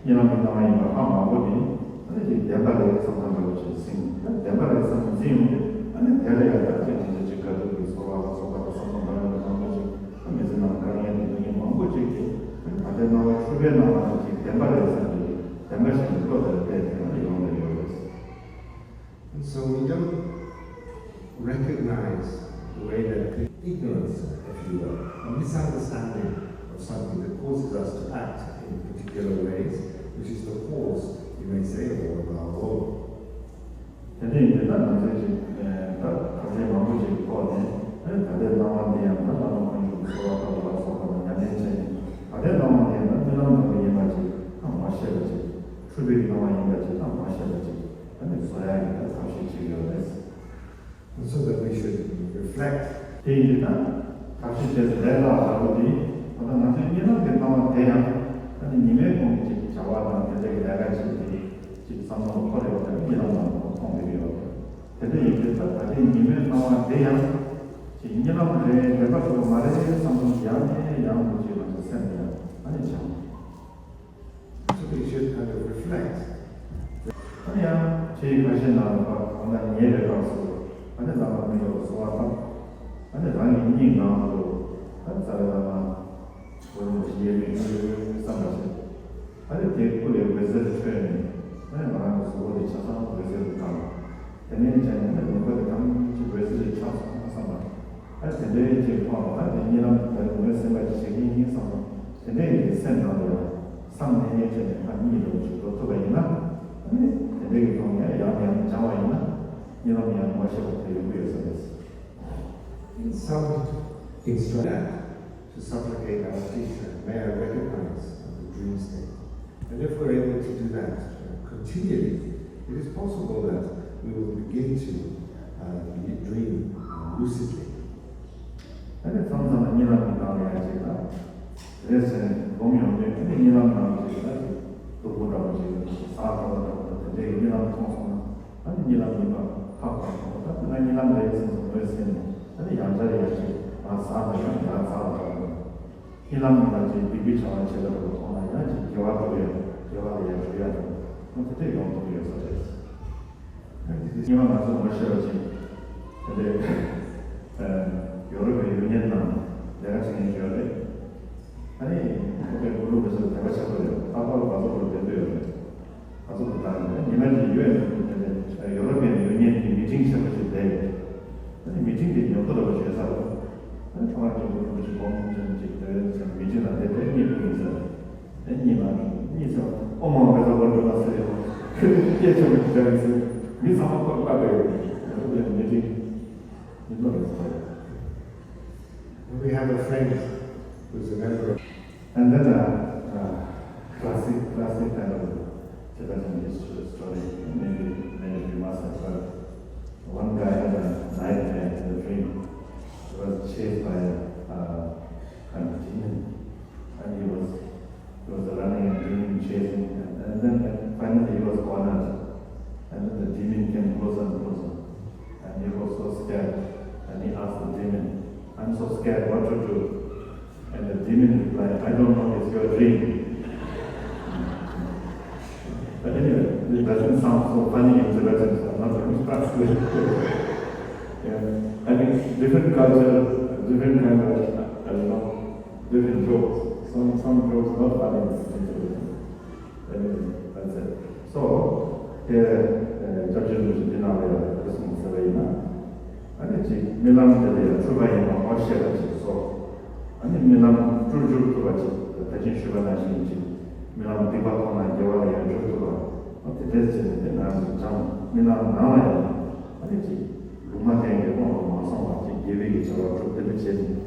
གཉིད་ལམ་གྱི་སྣང་བ་ཡིན་པ་ཧ་མ་གོ་ནས་ཨ་ནི་ཅིག་བདེན་པ་རེད་བསམ་བསམ་འདྲ་བོ་ཅིག་འཛིན། ད་བདེན་པ་རེད་བསམ་འཛིན་ཡོང་དུས་ཨ་ནི་དེ་ལ་ཡང་ད་ཅིག་ང་ཚོ་ཅིག་དགའ་སྡུག་གི་ཚོར་བ་ལ་སོགས་པ་དང་བསམ་བློ་འདྲ་མི་འདྲ་མང་པོ་ཅིག་ཨ་མི་ཚེ་ནང་དཀའ་ངལ་དང་སྡུག་བསྔལ་མང་པོ་ཅིག་གིས་ཨ་ནི་ད་ལྟའི་ eyes, the way that ignorance, if you will, a misunderstanding of something that causes us to act in particular ways, which is the cause, you may say, of all of our woe. དེ་འདྲ་ཡིན་དུས་ད་ང་ཚོས་ཅིག་ད་ཐབས་ཤེས་མང་པོ་ཞིག་གི་ཐོག་ནས་ད་ལྟའི་སྣང་བ་འདི་ཡང་ད་བླ་མ་དཀོན་མཆོག་གི་གསོལ་བ་བཏབ་པ་ལ་སོགས་པ་དང་ཉམས་ལེན་བྱས་ནས་ད་ལྟའི་སྣང་བ་འདི་ཡང་ད་རྨི་ལམ་ལྟ་བུ་ཡིན་པ་ཅིག་ད་མ་ཤེས་པ་ཅིག་འཁྲུལ་པའི་སྣང་བ་ཡིན་པ་ཅིག་ད་མ་ཤེས་པ་ཅིག་ད་ནི་བཟོ་ཡག་གི་ད་ཐབས་ཤེས་བྱེད་ཀྱི་ཡོད་རེད། And so that we should reflect. དེ་ཡིན་དུས་ད་ཐབས་ཤེས་བྱས་ཏེ་ལས་སླ་བ་ལྟ་བུ་དེ་ད་ལྟ་ང་ཚོའི་རྨི་ལམ་གྱི་སྣང་བ་དེ་ཡང་ད་ནི་ཉི་མའི་གུང་གི་ཅིག་བྱ་བ་དང་དེ་འདྲའི་ལས་ཀ་ཅིག་དེ་ཅིག་བསམ་བློ་འཁོར་ཡོད་པ་རྨི་ལམ་ནང་དུ་མཐོང་བསྡད་ཀྱི་ཡོད་རེད། དེ་འདྲ་ཡིན་དུས་ད་ད་ལྟའི་ཉི་མའི་སྣང་བ་དེ་ཡང་ཅིག་རྨི་ལམ་རེད་རེད་པ་ཐུབ་པ་མ་རེད་བསམ་བསམ་ཡང་ནས་ཡང་དུ་ཅིག་ང་ཚོ་སེམས་ལ་ཡང་ཨ་ནི་བྱང་། So we should kind of reflect. ཨ་ནི་ཡང་ཆེས་ཁ་ཤས་ནང་ལ་པ་འོ་ན་ཉེ་བའི་སྐབས་སུ་ཨ་ནི་བླ་མ་མི་ལོ་གསོལ་བ་བཏབ། ཨ་ནི་རང་གི་སྙིང་ནང་དུ་ཨ་ནི་རྩ་བའི་བླ་མ་གོ་རིན་པོ་ཆེ་ཡོད་མེད་ཀྱི་བསམ་པ་བྱེད། ཨ་ནི་དེ་སྐུ་ལས་འོད་ཟེར་འཕྲོས་ནས་ཨ་ནི་ང་རང་གི་གཟུགས་པོ་དེ་ཆ་ཚང་འོད་ཟེར་དུ་གང་། དེ་ནས་བྱས་ནས་ནི་ལུང་པ་དེ་ཐམས་ཅད་འོད་ཟེར་གྱིས་ཁྱབ་སོང་བསམ་པ། ཨ་དེ་འདྲའི་ཅིག་མཐོང་ལ་ཨ་དེ་རྨི་ལམ་དེ་ངོས་ཟིན་པ་ཅིག་བྱེད་ཀྱི་ཡིན་བསམ་སོང་། དེ་འདྲའི་ཡི་སེམས་ནང་ལ་ཡང་བསམ་ནས་ནས་བྱས་ནས་ཕར་གཉིད་ལོག་ཅིག་འགྲོ་ཐུབ་པ་ཡིན་ན་ཨ་ནི་དེ་འདྲའི་གི་ཐོག་ནས་ཡང་ཡང་སྦྱང་བ་ཡིན་ན་རྨི་ལམ་ཡང་ངོ་ཤེས་པ་དེ་ཡོང་གི་ཡོད་ས་རེད། In some instrument to supplicate our teacher, may I recognize the dream state. And if we're able to do that uh, continually, it is possible that we will begin to uh, dream uh, lucidly. ཨ་ནི་མཚམས་མཚམས་ལ་རྨི་ལམ་གྱི་ནང་ལ་ཡང་ཅིག་ལ། རེས་ཟེར་ནས་སྒོམ་ཡོང་དུས་ཨ་ནི་རྨི་ལམ་ནང་ལ་ཅིག་ལ་ཅིག་སྡུག་པོ་འདྲ་པོ་ཅིག་ཟ་འགྲོ་བ་འདྲ་པོ་དེ་འདྲའི་རྨི་ལམ་མཐོང་སོང་ན། ཨ་ནི་རྨི་ལམ་ཡིན་པ་ཧ་གོ་ཡོང་ད་དེ་ན་རྨི་ལམ་རེད་ཟེར་ནས་ངོས་ཟིན་ནས་ཨ་ནི་ཡང་བསྐྱར་ཡང་ཅིག་ང་ཟ་བ་ཡང་ཡང་ཟ་བ་འདྲ་པོ། རྨི་ལམ་ནང་ལ་ཅིག་སྡིག་པའི་བྱ་བ་བྱེད་པ་འདྲ་པོ་མཐོང་ན་ཡང་ཅིག་དགེ་བ་སྒྲུབ་ཡ་དགེ་བ་ལ་ཡང་འགྲོ་ཡ་འདྲ་པོ་དེ་འདྲ་ཡོང་ཐུབ་ཀྱི་ཡོད་ས་རེད། རྨི་ལམ་ང་ཚོ་ངོ་ཤེས་པ་ཅིག་དེ་འདྲའི་ཡོ་རོབ་པའི་ཡུལ་ཉན་ནང་ལས་ཀ་བྱེད་མཁན་ཞིག་ཡོད་རེད། ཨ་ནི་ཁོ་པའི་གུ་རུ་མི་སོགས་དད་པ་ཆེན་པོ་རེད། ལྷག་པར་དུ་ང་ཚོ་ལ་དད་པ་ཡོད་རེད། ང་ཚོ་ལ་བདག་ཉི་མ་གཅིག་ཡོད་ནས་ཡོ་རོབ་པའི་ཡུལ་ཉན་གྱི་མི་ཊིང་ཆེན་པོ་ཞིག་བསྡད་ཡོད། ཨ་ནི་མི་ཊིང་དེ་ཉོ་ཐུབ་པ་ཞིག་ཡོད་ས་རེད། ཨ་ནི་ཁོ་རང་གི་གུ་རུ་ཅིག་སྒོམ་ཅན་ཅིག་དེ་ཚོ་མི་ཊིང་ལ་བསྡད་དེ་གཉིད་ཁུག་ཡིན་ས་རེད། ཨ་ནི་གཉིད་མ་གཉིད་ས་ཨོ་མ་བེ་ས་གོ་འགྲོ་མ་ཟེར་ཡོད། ཁྱོད་ཀྱི་སྐད་ཆ་མི་འདྲ་ཡིན་ཟེར། མི་ཚང་མ་ཁོ་ལྟ་བས་ཡོད་རེད། ཡོ་རོབ་པའི་མི་ཊིང་ཉོ་ཐུབ་ཡོད་ས་རེད། We have a friend who's a member of And then a uh, classic, classic kind of Tibetan history story. Maybe many of you must have heard. One guy had a nightmare in the dream. He was chased by a uh, kind of demon, and he was he was running and dreaming, chasing, and, and then finally he was cornered. And then the demon came closer and closer, and he was so scared. And he asked the demon, "I'm so scared. What to do?" And the demon replied, "I don't know, it's your dream." But anyway, it doesn't sound so funny in Tibetan, so I'm not going to translate it. Yeah. I think different culture, different kind of, I don't know, different jokes. Some, some jokes not funny in Tibetan. Anyway, that's it. So, དེ་སྐྱབས་རྗེ་རིན་པོ་ཆེ་འདི་ནང་ལ་ཡང་དེ་གསུངས་ཟེར་བ་ཡིན་ན། ཨ་ནི་ཅིག་རྨི་ལམ་དེ་ལ་ཡང་འཁྲུལ་པ་ཡིན་པ་ངོ་ཤེས་པ་ཅིག་སོགས། ཨ་ནི་རྨི་ལམ་སྤྲུལ་བསྒྱུར་ཐུབ་པ་ཅིག་ད་ཅིག་ཞུས་པ་ནང་བཞིན་ཅིག་རྨི་ལམ་སྡིག་པ་མཐོང་ན་དགེ་བ་ལ་ཡང་འགྱུར་ཐུབ་པ། ཨ་དེ་འདྲས་བྱས་ནས་དེ་ང་ཚོས་སྦྱང་རྨི་ལམ་ནང་ལ་ཡང་ཨ་ནི་ཅིག་ལུང་མ་བསྟན་གྱི་དབང་དུ་མ་སོང་བ་ཅིག་དགེ་བའི་གི་བྱ་བ་སྒྲུབ་དེ་འདྲ་བྱས་ནས་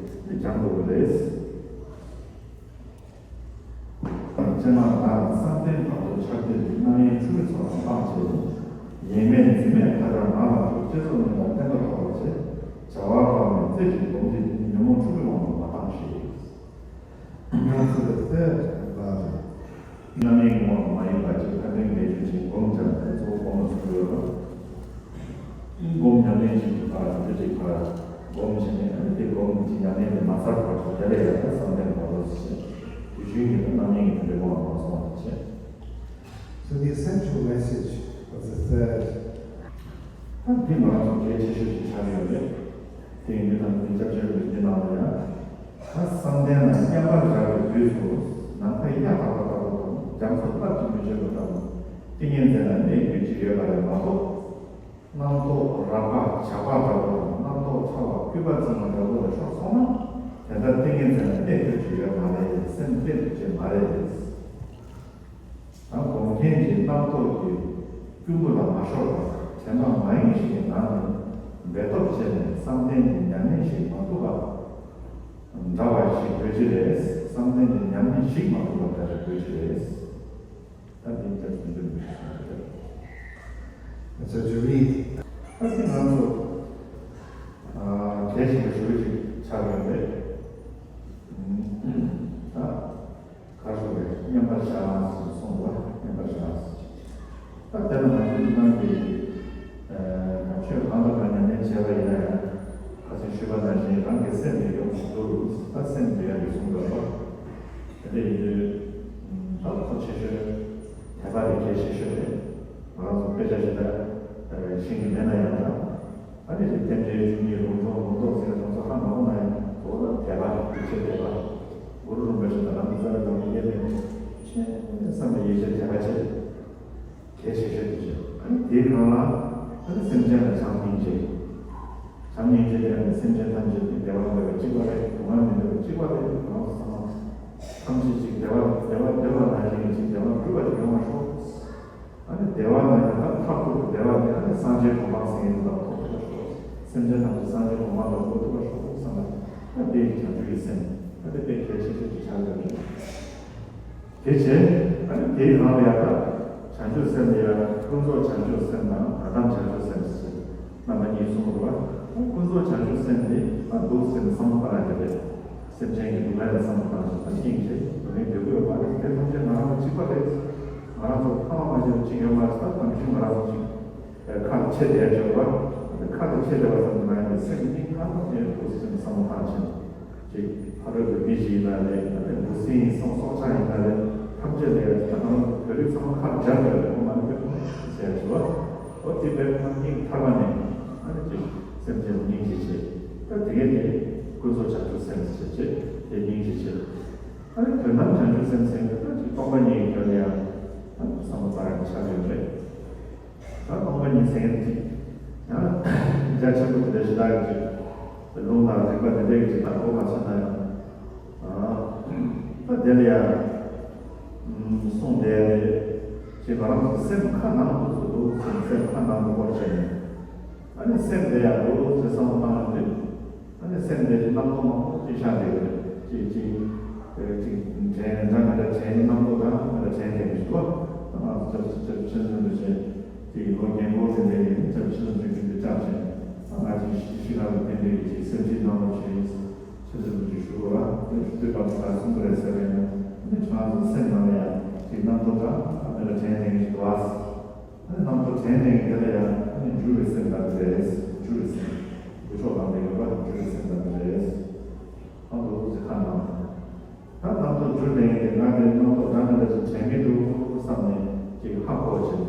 དེ་སྦྱང་དགོས་པ་རེད། ཅེས་མ་ལ་བསམ་གཏན་བར་དུ་འཆར་སྡོད་ཀྱི་རྣམ་གཡེང་འཁྲུལ་མེད་ཚོགས་རྣམས་སྤངས་བྱས་ཏེ། ཡེངས་མེད་འཛིན་མེད་མཐའ་བྲལ་ངང་ལ་འགྲོ། ཅེས་སོགས་གཉིས་ལ་བརྟན་པར་དོར་བར་བྱེད། བྱ་བ་སྤངས་ནས་རྩེ་གཅིག་སྒོམ་འདི་ཉོན་མོངས་འཁྲུལ་པའི་དབང་དུ་མ་བཏང་ཞིག Now to the third body. རྣམ་གཡེང་ངོ་མ་ཡིན་པ་ཅིག་ཁ་ཏོན་མེད་རྒྱུ་ཅིག་སྒོམ་སྦྱང་དེ་གཙོ་བོ་སྒོམ་ལ་སོགས་ཡོད་ལ། སྒོམ་ཉམས་ལེན་བྱེད་ཀྱི་བར་དེ་ཅིག་བར་སྒོམ་བྱས་ནས་ཨ་ནི་དེ་སྒོམ་གྱི་ཉམས་ལེན་དེ་མ་ཚར་བར་དུ་དེ་ལས་ཡང་བསམ་གཏན་བར་དུ་ཞེས་དུས་རྒྱུན་གྱི་རྣམ་གཡེང་གི་དེ་འདྲའི་དབང་ལ་མ་སོང་བ་དེ་བྱས། So the essential message of the third ད་འདི་ང་ཚོ་གལ་ཆེ་ཤོས་ཤིག་ཆགས་ཡོད་རེད། དེ་ཡིན་དུས་ད་འདི་སྐྱབས་བཅོལ་བའི་འདི་ནང་ལ་ཡང་། ད་བསམ་གཏན་ལ་མཉམ་པར་བཞག་པའི་དུས་སུ་ནམ་མཁའི་གཡའ་དག་པ་ལྟ་བུ་དང་རྒྱ་མཚོ་རླབས་ཀྱིས་མི་ཆོད་པ་ལྟ་བུ། ཏིང་ངེ་འཛིན་ལ་གནས་དགོས་ཀྱི་ཡོད་པ་རེད་མ་གཏོགས། རྣམ་རྟོག་རགས་པ་ཇག་པ་འདྲ་པོ་དང་རྣམ་ རྣམ་རྟོག་ཕྲ་བ་སྐུད་པ་འཛིན་པ་འདྲ་པོ་ལ་ཤོར་སོང་ན། དེ་ལྟར་ཏིང་ངེ་འཛིན་ལ་གནས་ཐུབ་ཀྱི་ཡོད་མ་རེད། སེམས་གནས་ཐུབ་ཀྱི་མ་རེད། ད་སྒོམ་མཁན་གྱི་རྣམ་རྟོག་གི་སྐུད་པ་ལ་མ་ཤོར་བར། དྲན་པ་མ་ཡེངས་ཤིང་ངང་ནས་འབད་སྟོབས་བྱས་ནས་བསམ་གཏན་གྱི་ཉམས་ལེན་ཞིག་མ་ཐུབ་པ་འདྲ་བ་ཞིག་དགོས་ཀྱི་རེད། བསམ་གཏན་གྱི་ཉམས་ལེན་ཞིག་མ་ཐུབ་པ་འདྲ་ཞིག་དགོས་ཀྱི་རེད། ད་དེ་འདྲ་དེ་འདྲ་མི་ཤེས་ཀྱི་རེད། ད་དེ་ང་ཚོ་ཨ་གལ་ཆེན་པོ་ཞེ་པོ་ཅིག་ཆགས་ཡོད་རེད། ད། ག་རེ་ཟེར་དགོས་རེད། མཉམ་པར་བཞག་ཟེར་གསུངས་པ། མཉམ་པར་བཞག་ཟེར་ཅིག་ད་དེ་ལ་ང་ཚོའི་ནང་གི་ཨ་ཆོས་གང་དང་གང་ཉམས་ལེན་བྱས་པ་ཡིན་ན་ཡང་། ཁ་སང་ཞུས་པ་ནང་བཞིན་རང་གི་སེམས་ནི་ཡོང་མི་འདུག་ད་སེམས་འདུལ་ཡག་གི་གསུང་དགོས་པ། དེ་འདྲ་ཡིན་དུས་ད་གཙོ་ཆེ་ཤོས་དད་པ་དེ་གལ་ཆེ་ཤོས་རེད། ང་རང་ཚོ་དཔེ་ཆ་ཞིག་ད་ཤེས་ཀྱི་མེད་ན་ཡང་འདྲ། ཨ་ནི་རྟེན་འབྲེལ་བཅུ་གཉིས་ལུང་སྟོན་ལུང་རྟོགས་ཟེར་ཡག་དེ་ཚོ་ཧ་མ་གོ་ན་ཡང་། གཙོ་བོ་ལ་དད་པ། ཡིད་ཆེས་དད་པ། གུ་རུ་རིན་པོ་ཆེ་དང་རང་གི་རྩ་བའི་བླ་མ་དབྱེར་མེད་ཆེན་པོ་བསམ་པའི་ཡིད་ཆེས་དད་པ་བྱེད། གལ་ཆེ་ཤོས་དེ་བྱེད། ཨ་ནི་དེའི་སྒང་ལ་ཨ་ནི་སེམས་ཅན་ལ་བྱམས་སྙིང་རྗེ། བྱམས་སྙིང་རྗེ་དེ་ཨ་ནི་སེམས་ཅན་ཐམས་ཅད་ཀྱི་བདེ་བ་འདོད་པ་གཅིག་པ་རེད། སྡུག་བསྔལ་མི་འདོད་པ་གཅིག་པ་རེད། རང་བསམ་ཐམས་ཅད་ཅིག་བདེ་བ་བདེ་བ་འདོད་པ་ནང་བཞིན་ཅིག་བདེ་བ་འགྲུབ་པ་ཅིག་ཡོང་བར་ཤོག་ཨ་ནི་བདེ་བ་ནང་ནས་ད་མཐར་ཐུག་གི་བདེ་བ་དེ་ཨ་ནི་སངས་རྒྱས་གོ་འཕང་ཟེར་མཁན་དེ་དང་ཐོབ་ཐུབ་པར་ཤོག་སེམས་ཅན་རྣམས་ཀྱི་སངས་རྒྱས་གོ་འཕང་ལ་འགོད་ཐུབ་པར་ཤོག་བསམ་པ། ད་དེ་ཡི་བྱང་ཆུབ་ཀྱི་སེམས། ད་དེ་དཔེ་གལ་ཆེ་ཤོས་ཀྱི་ཆ་ལ་རེད། དེ་བྱས་ཨ་ནི་དེའི་ནང་ལ་ཡང་ད་བྱང་ཆུབ་སེམས་དེ་ཡང་ཀུན་རྫོབ་བྱང་ཆུབ་སེམས་དང་ཐར་ལམ་བྱང་ཆུབ་སེམས་ཟེར་རྣམ་པ་གཉིས་གསུངས་འདུག་པ། ད་ཀུན་རྫོབ་བྱང་ཆུབ་སེམས་དེ་ད་འདུག་སེ་བསམ་བློ་བཏང་ཡག་དེ་རེད། སེམས་ཅན་གྱི་སྡུག་བསྔལ་ལ་བསམ་བློ་བཏང་ཞིང་། ད་སྙིང་རྗེ། སྡུག་བསྔལ་འདོད་ཀྱི་ཡོད་མ་རེད། དེ་ཐམས་ཅད་ང་རང་ཚོ་གཅིག་པ་རེད། ང་རང་ཚོ་ཕ་མ་མ་བྱས་པ་གཅིག་ཡོད་མ་རེད། ད་གང་བྱུང་ང་རང་ཚོ་གཅིག་ཁ་ལ་ཆེ་བསྡད་ཡོད་པ། ཁ་ལ་ཆེ་བསྡད་པ་ཙམ་མ་ཡིན་པའི་སེམས་གཏིང་ཐག་ནས་འདུག་སེ་བསམ་བློ་བཏང་ཞིང་། ཅིག་ཕ་རོལ་གྱི་མི་ཞིག་ཡིན་ན་རེད། ད་ནི་འབུ་སྲིན་ཡིན་སོང་། སྲོག་ཆགས་ཡིན་ན་རེད། ཐམས་ཅད་ལ་ཡང་ད་ང་རང་ཚོ་བོད་རིགས་ཚང་མ་ཁ་ལ་སྦྱར་དགོས་རེད། ཁོ་མ་ནི་དཔེ་ཁོ་ཟེར་ཡ་ཞུ་བ། འོ་དེ་དཔེ་ཁོ་སྙིང་ཐག་པ་ནས་ཨ་ནི་ཅིག་སེམས་ཅན་སྙིང་རྗེ་ཆེ། ད་དེ་གས་དེ་ཀུན་རྫོབ་བྱང་ཆུབ་སེམས་ཟེར་བྱས་དེ་སྙིང་རྗེ་ཆེ། ཨ་ནི་དོན་དམ་བྱང་ཆུབ་སེམས་ཟེར་ན་ད་ཅིག་སྟོང་པ་ཉིད་ཀྱི་དོན་ལ་ཡང་ཨ་ནི་བསམ་བློ་བཏང་ཡག་ཆགས་ཡོད་རེད། ད་སྟོང་པ་ཉིད་ཟེར་མཁན་དེ་ཡང་རྒྱ་ཆེན་པོ་དེ་འདྲ་ཞེ་དྲག་གི་ཅིག་ལུང་དང་རིགས་པ་དེ་འདྲའི་ཅིག་ད་གོ་མ་ཆོད་ན་ཡང་། ད་དེ་ལ་ཡང་གསུངས་བསྡད་དེ། ཅིག་ང་རང་ཚོ་སེམས་ཁ་ནང་དུ་ཚུད་འདུག་སེམས་སེམས་ཁ་ནང་དུ་སྐོར་བྱས་ནས། ཨ་ནི་སེམས་དེ་ཡང་འདུག་ཅེས་བསམ་བློ་བཏང་ཡོང་དུས། ཨ་ནི་སེམས་དེ་རྣམ་རྟོག་མང་པོ་ཅིག་ཤར་བསྡད་ཡོད་རེད། ཅིག་ཅིག་ཅིག་དྲན་འདྲ་མི་འདྲ་དྲན། རྣམ་རྟོག་འདྲ་མི་འདྲ་དྲན་བསྡད་ཀྱི་འདུག་ང་ཚོ་ཆབ་ཆབ་ཆེན་ཚོ་འདི་བཞིན་ཅིག་ལོ་རྒན་འཁོགས་དེ་འདྲ་ཡིན། ཆབ་ཆེན་ཚོ་ཆུང་ཆུང་དེ་བཅར་བྱས། ང་ཅིག་ཤི་ཤི་ཁ་ལ་ཕན་པའི་ཅིག་སེམས་ཁྲིད་གནང་རོགས་ཞུ་ཡིན། ཆེན་ཚོ་འདི་ཞུ་དགོས་ར། དེ་ཞུ་དུས་སྐབས་སུ་ག་གསུང་གི་རེད་ཟེར་བས་ན། ཨ་ནི་ཁྱེད་རང་ཚོ་སེམས་ནང་ལ་ཡང་ཅིག་རྣམ་རྟོག་འདྲ་མི་འདྲ་དྲན་བསྡད་ཀྱི་འདུག་ཨ། ཨ་ནི་རྣམ་རྟོག་དྲན་ནས་དེ་ལ་ཡང་ཨ་ནི་འགྱུར་བའི་སེམས་ལྡན་པ་རེད། འགྱུར་བའི་སེམས། འགྱུར་ཕྱོགས་ལམ་དེ་ཡོད་པ་འགྱུར་བའི་སེམས་ལྡན་པ་རེད། ཨ་འདུག་ཅེས་ཁ་ནང་། ད་རྣམ་རྟོག་འགྱུར་ནས་དེ་ང་དེ་རྣམ་རྟོག་འདྲ་མི་འདྲ་ཞིག་དྲན་གྱི་འདུག་བསམ་ནས་ཅིག་ཧ་གོ་བྱས།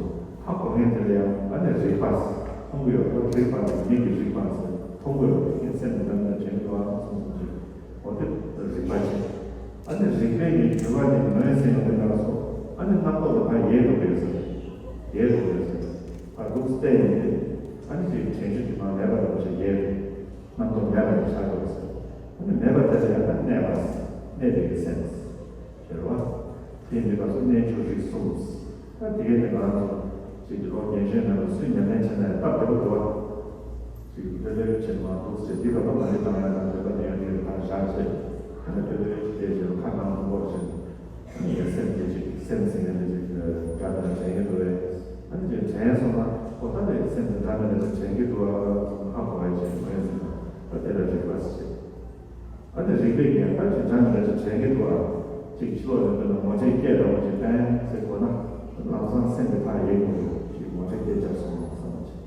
ཧ་གོ་མཁན་དེ་ལ་ཡང་ཨ་ནི་རིག་པ་མཐོང་གི་ཡོད་པ། རིག་པ་ནི་མིག་གི་རིག་པ་ཟེར་མཐོང་གི་ཡོད་པ། ངའི་སེམས་འདི་འདྲ་མི་འདྲ་དྲན་གྱི་འདུག་ཨ་བསམ་བསམ་ཅིག་འོ་དེ་རིག་པ་བྱེད། ཨ་ནི་རིག་པའི་ཉིད་འགྱུར་བ་ནི་ངོས་ཟིན་ཡོང་དུས་སྐབས་སུ། ཨ་ནི་རྣམ་རྟོག་ལ་ཕར་ཡལ་འགྲོ་གི་ཡོད་ས་རེད། ཡལ་འགྲོ་གི་ཡོད་ས་རེད། ཕར་འདུག་སྟེ་ཡོང་དུས་ཨ་ནི་ཅིག་དྲན་རྒྱུ་དེ་མར་མེད་པ་འདྲ་བོ་ཞིག་ཡལ་འགྲོ། རྣམ་རྟོག་མེད་པ་ཞིག་ཆགས་འགྲོ་གི་ས་རེད། ཨ་ནི་མེད་པ་དེ་ལ་ཡང་ད་གནས་པ། གནས་པའི་སེམས་ཟེར་བ། དེ་འདི་སྐབས་སུ་གནས་གྱུར་རིག་གསུམ། ད་དེ་གའི་དེ་ང་ཚོ་ཅིག་གི་ལོ་རྒན་གཞོན་རྣམས་ལ་སུས་ཉམས་ལེན་བྱས་ན་ཡང་སྟབས་བདེ་པོ་འདུག་བ། ཅིག་ལྷོད་ལྷོད་བྱས་མ་འདུག་ཟེར། འདི་ག་པ་མ་རེད་བཏང་ན་ཡང་འདོད་པ་དེ་ཡང་དེ་ལ་ཕར་བཞག་བྱས། ཨ་ནི་ལྷོད་ལྷོད་ཅིག་བལྟས་བྱས་ཁ་གང་དུ་བོར་བྱས། ཨ་ནི་ཡང་སེམས་དེ་ཅིག་སེམས་ཟེར་མཁན་དེ་ཅིག་འདྲ་འདྲ་དྲན་གྱི་འདུག་བས། ཨ་ནི་ཅིག་དྲན་སོང་ན་ཨོ་ད་དེ་སེམས་དེ་འདྲ་འདྲ་དྲན་གྱི་འདུག་བ་ཧ་གོ་བ་ཅིག་ངོས་ཟིན་ན་ད་དེ་ལ་རིག་པ་ཟེར། ཨ་ནི་རིག་པའི་ཉེན་ཁ་ཅིག་འདྲ་མི་འདྲ་ཅིག་དྲན་གྱི་འདུག་ཨ། ཅིག་ཕྱི་ལོགས་ནས་དཔེར་ན་ངོ་སྤྲོད་སྐད་འདྲ་བོ་ཅིག་བསྟན་ཟེར་དགོས་ན། ལམ་སང་སེམས་ཀྱི་ཕར་ཡལ་དགོས་རེད། ཅིག་ངོ་སྤྲོད་སྐད་བརྒྱབ་སོང་བསམ་པ་ཅིག་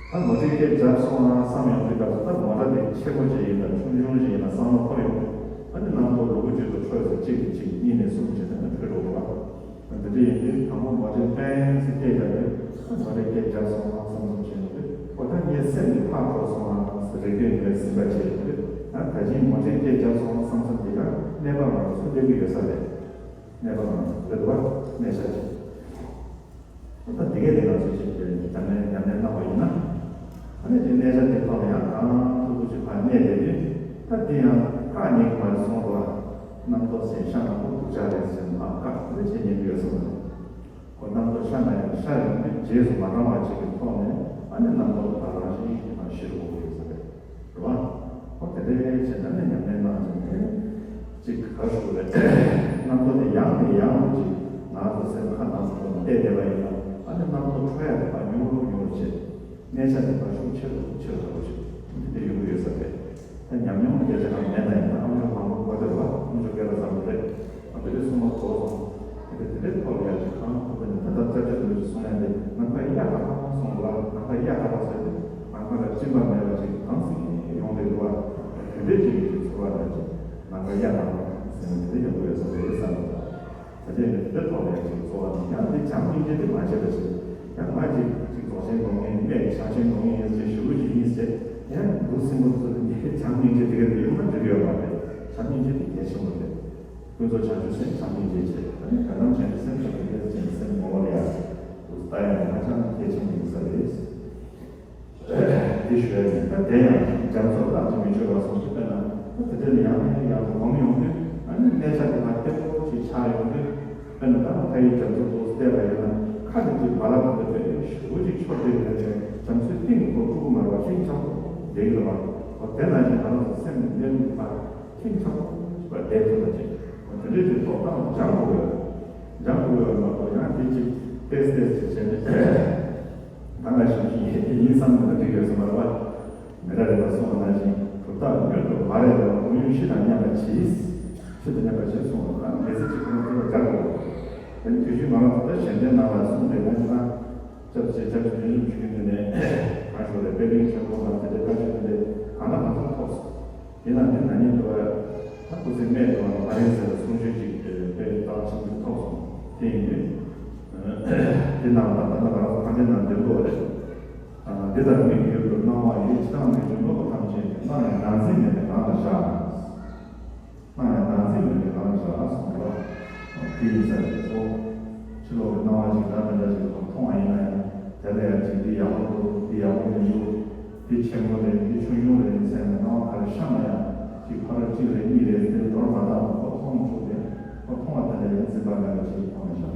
ད་ངོ་སྤྲོད་སྐད་བརྒྱབ་སོང་ཨ་བསམ་ཡོང་དུས་སྐབས་སུ། ད་ངོ་སྤྲོད་དེ་ཆེན་པོ་ཅིག་ཡིན་ན་ཆུང་ཆུང་ཅིག་ཡིན་ན་བསམ་བློ་འཁོར་ཡོང་དུས། ཨ་ནི་རྣམ་རྟོག་ལུ་གུ་གཅིག་ཏུ་འཕྲོས་ཟེར། གཅིག་གིས་གཅིག་གཉིས་ནས་གསུམ་བྱས་ནས་འཕྲོས་འགྲོ་དགོས་པ། འདི་འདྲ་ཡིན་དུས་དང་པོ་ངོ་སྤྲོད་པན་ཟེར་སྐད་བརྒྱབ་པས། ངོ་སྤྲོད་སྐད་བརྒྱབ་སོང་ཨ་བསམ་བསམ་བྱས་ཡོང་དུས། ཨོ་ད་ངའི་སེམས་ནི་ཕར་འགྲོ་སོང་ཨ་ཟེར་རེ་སྐུལ་འདི་ལ་སེམས་པ་བྱས་ཡོང་དུས། ད་ད་ཅིང་ངོ་སྤྲོད་སྐད་བརྒྱབ་སོང་ཨ་བསམ་བསམ་དེ་ཡང་གནས་པ་མ་རུ་སུ་སླེབས་ཀྱི་ཡོད་ས་རེད། གནས་པ་མ་རུ་སླེབས་པ་གནས་ཤག་ཅིག་ད་དེ་གས་དེ་ང་ཚོས་ཅིག་ཉམས་ལེན་ཉམས་ལེན་གནང་བ་ཡིན་ན། ཨ་ནི་དེ་གནས་ཆ་དེ་ཐོག་ལ་ཡང་གང་ གནས་དེ་དུས་ད་དེ་ཡང་བཀག་ཉན་གྱི་མ་རེད་གསུངས་པ། རྣམ་རྟོག་ཟེར་ཤ་ནང་ཁོ་སྡུག་ཅག་རེད་ཟེར་མ་བཀག་དེ་བྱེད་ཉན་གྱི་ཡོད་གསུངས་པ། ཁོ་རྣམ་རྟོག་ཤ་ན་ཡང་ཤ་ཡོང་དུས་རྗེས་སུ་མ་འབྲང་བ་ཅིག་གི་ཐོག་ནས་ཨ་ནི་རྣམ་རྟོག་དེ་དག་རང་བཞིན་གྱིས་མར་ཞི་རུ་འགྲོ་གི་ཡོད་ས་རེད། རེད་བ། ཁོ་དེ་འདྲའི་བྱས་ན་ནི་ཉམས་ལེན་གནང་བྱས་ནས་ཅིག་ག་ཞུ་རེད། རྣམ་རྟོག་དེ་ཡང་ནས་ཡང་དུ་ཅིག་ང་ཚོ་སེམས་ཁ་ནང་དུ་བསྡད་བསྡད་པ་ཡིན་ན་ཨ་ནི་རྣམ་རྟོག་འཕྲོ་ཡ་དེ་ཕར་ཉུང་རུ་ཉུང་རུ་བྱེད། གནས་ཆ་དེ་ཕར་ཤུགས་ཆེ་རུ་ཆེ་རུ་འགྲོ་བྱེད། འདི་འདྲ་ཡོང་གི་ཡོད་ས་རེད། ད་ཉམས་མྱོང་སྐད་ཆ་གང་མེད་ན་ཡང་ད་ཨ་མཆོག་མང་པོ་གོ་བདེ་བ་ཨ་མཆོག་སྐད་ལ་བཟང་པོ་རེད། ཨ་འདི་འདྲ་གསུང་བ་གོ་སོང་། དེ་འདྲ་དེ་འདྲའི་ཐོག་ལ་ཡང་ཅིག་གང་ཐུབ་པ་ནས་ད་ལྟ་སྐད་ཆ་འདི་འདྲ་གསུང་ཡ་འདི་ནམ་མཁའ་གཡའ་དག་པ་གསུང་བ། ནམ་མཁའ་གཡའ་དག་པ་ཟེར་དུས་ནམ་མཁའ་ལ་སྤྲིན་པ་མེད་པ་ཅིག་དྭངས་སིང་སིང་ཡོང་བསྡད་འདུག་བ། དེ་འདྲའི་ཅིག་གི་ཚོར་བ་འདྲ་ཅིག་ནམ་མཁའ་གཡའ་དག་པ་ཟེར་ན་དེ་འདྲ་ཡོང་གི་ཡོད་ས་རེད་བསམ་འདུག་ད་ལྟའི་དེ་ཐོག་ལ་ཅིག་གཙོ་བ་ནི་ཡང་འདི་བྱམས་སྙིང་རྗེ་འདི་མ་བྱས་པ་ཞིག་ཡང་ང་ཅིག་ཅིག་རྫོགས་ཆེན་སྒོམ་མཁན་སྨྲས་བྱང་ཆེན་སྒོམ་མཁན་ཡིན་ཟེར་ཞུ་རྒྱུ་ཞིག་ཡིན་ཟེར་ཡང་འདུག་སེམས་པ་ཚོ་ནི་བྱམས་སྙིང་རྗེ་དེ་ག་དེ་ཡོང་ན་འགྲིག་གི་ཡོད་མ་རེད། བྱམས་སྙིང་རྗེ་དེ་གལ་ཆེན་པོ་རེད། ཀུན་རྫོབ་བྱང་ཆུབ་སེམས་བྱམས་སྙིང་རྗེ་བྱས་ཨ་ནི་དོན་དམ་བྱང་ཆུབ་སེམས་བྱམས་སྙིང་རྗེ་ཅན་སེམས་ངོ་བོ་ལ་ཡང་འདུག་ལྟ་ཡང་ཧ་ཅང་གལ་ཆེན་པོ་ཡིན་ས་རེད། དེ་ཞུ་ཡ་ཡིན། ད་དེ་ཡང་རྒྱ་མཚོ་རྟག་ཅིག་མི་ཆོད་པ་སོང་ཞིག་དཔེར་ན་ད་དེ་འདྲ་ལ་ཡང་ནས་ཡང་དུ་གོམས་ཡོང་དུས་ཨ་ནི་གནས་ཆ་དེ་མར་ལྟེ་བོ་ཅིག་ཆགས་ཡོང་དུས་དཔེར་ན་ད་ཕ་ཡི་རྒྱ་མཚོ་དེ་བལྟས་པ་ཡིན་ན་ཁ་ནས་ཅིག་རྦ་རླབས་དེ་འདྲ་དཔེ་ཞེ་པོ་ཅིག་འཕྱུར་བསྡད་ཡོད་ནས་རྒྱ་མཚོའི་གཏིང་ཁོ་དཀྲུག་མ་རེད་པ། གཏིང་ཆགས་པོ་བསྡད་ཡོད་པ། ཁོ་དེ་ནང་བཞིན་ང་རང་ཚོ་སེམས་ཀྱི་གནས་ལུགས་དེ་མར་གཏིང་ཆགས་པོ་ཅིག་པ་བསྡད་ཐུབ་པ་ཅིག་ཁོ་དེ་འདྲའི་ཅིག་རྟོགས་སྟངས་སྦྱང་དགོས་ཡོད། སྦྱང་དགོས་ཡོད་མ་གཏོགས་ཡང་དེ་ཅིག་ཏེས་ཏེས་ཅིག་བྱས་ནས། ད་ང་ཞིག་གིས་ཡིན་བསམ་ནས་འགྲིག་ཡོད་བསམ་པ་རེད་པ། མི་རབས་རེ་བ་གསུངས་པ་ནང་བཞིན་གྲུབ་རྟགས་མྱུར་དུ་མ་རེད་པ། ཁོར་ཡུག་གཞི་དང་མཉམ་པར་གྱིས། གཞི་དང་མཉམ་པར་གྱིས་གསུངས་པ་ལ་གལ་སྲིད་ཅིག་ཁོ་ན་དེ་ལ་སྦྱར་དགོས། དེ་ནི་དུས་རྒྱུན་ང་རང་ཚོ་ད་གཞན་དོན་ནང་ལ་གསུངས་ཏེ་ང་ཚོ་ན་སྐྱབས་རྗེ་སྐྱབས་རྗེ་རིན་པོ་ཆེ་གི་ངོས་ནས་གང་ཞུ་རེད། དཔལ་ལྡན་ཆོས་འཁོར་དང་དེ་འདྲའི་བཀའ་ཆོས་དེ་འདྲའི་གང་ལ་གང་འཚམ་ཐོབ་སོང་། དེ་ན་འདི་ན་ནིང་དུ་བ་ད་སྐུ་ཚེ་སྨད་དུ་བ་ལ་ཕ་རན་སི་ལ་གསུང་ཆོས་ཅིག་དཔེ་རྟགས་ཆེན་པོ་ཐོབ་སོང་། དེ་ཡིན་དུས་དེ་ནང་ད་ད་ལྟ་ང་རང་ཚོ་ཕ་འདྲེ་ནང་འདིར་འདུག་བ་རེད། འདི་ལྟར་མིག་ཡོད་དུ་སྣང་བ་ཡིས། ཕྱི་ནང་མི་མཐུན་བློ་ལ་ཐམས་ཅད་ཀྱི། སྣང་ཡང་བདག་འཛིན་མེད་པའི་ངང་ལ་བཞག་སྣང་ཡང་བདག་འཛིན་མེད་པའི་ངང་ལ་བཞག་གསུངས་པ། དེ་ཡིན་ས་རེད་གོ། ཕྱི་ལོགས་ཀྱི་སྣང་བ་ཅིག་འདྲ་མི་འདྲ་ཅིག་མཐོང་བ་ཡིན་ན་ཡང་དེ་ལ་ཡང་ཅིག་འདི་ཡག་པོ་འདུག་འདི་ཡག་པོ་མི་འདུག་འདི་ཆེན་པོ་རེད། འདི་ཆུང་ཆུང་རེད། ཟེར་ནས་སྣང་བ་ག་རེ་ཤར་ན་ཡང་ཅིག་ཕ་རོལ་གཅིག་རེད་གཉིས་རེད་ཟེར་མདོར་མ་བཏང་བར་ཁོ་མཐོང་བཅུག་སྟེ་ཁོ་མཐོང་བ་དེ་ལ་ཡང་འཛིན་པ་མེད་པ་ཅིག་མཐོང་ནས་བཞག་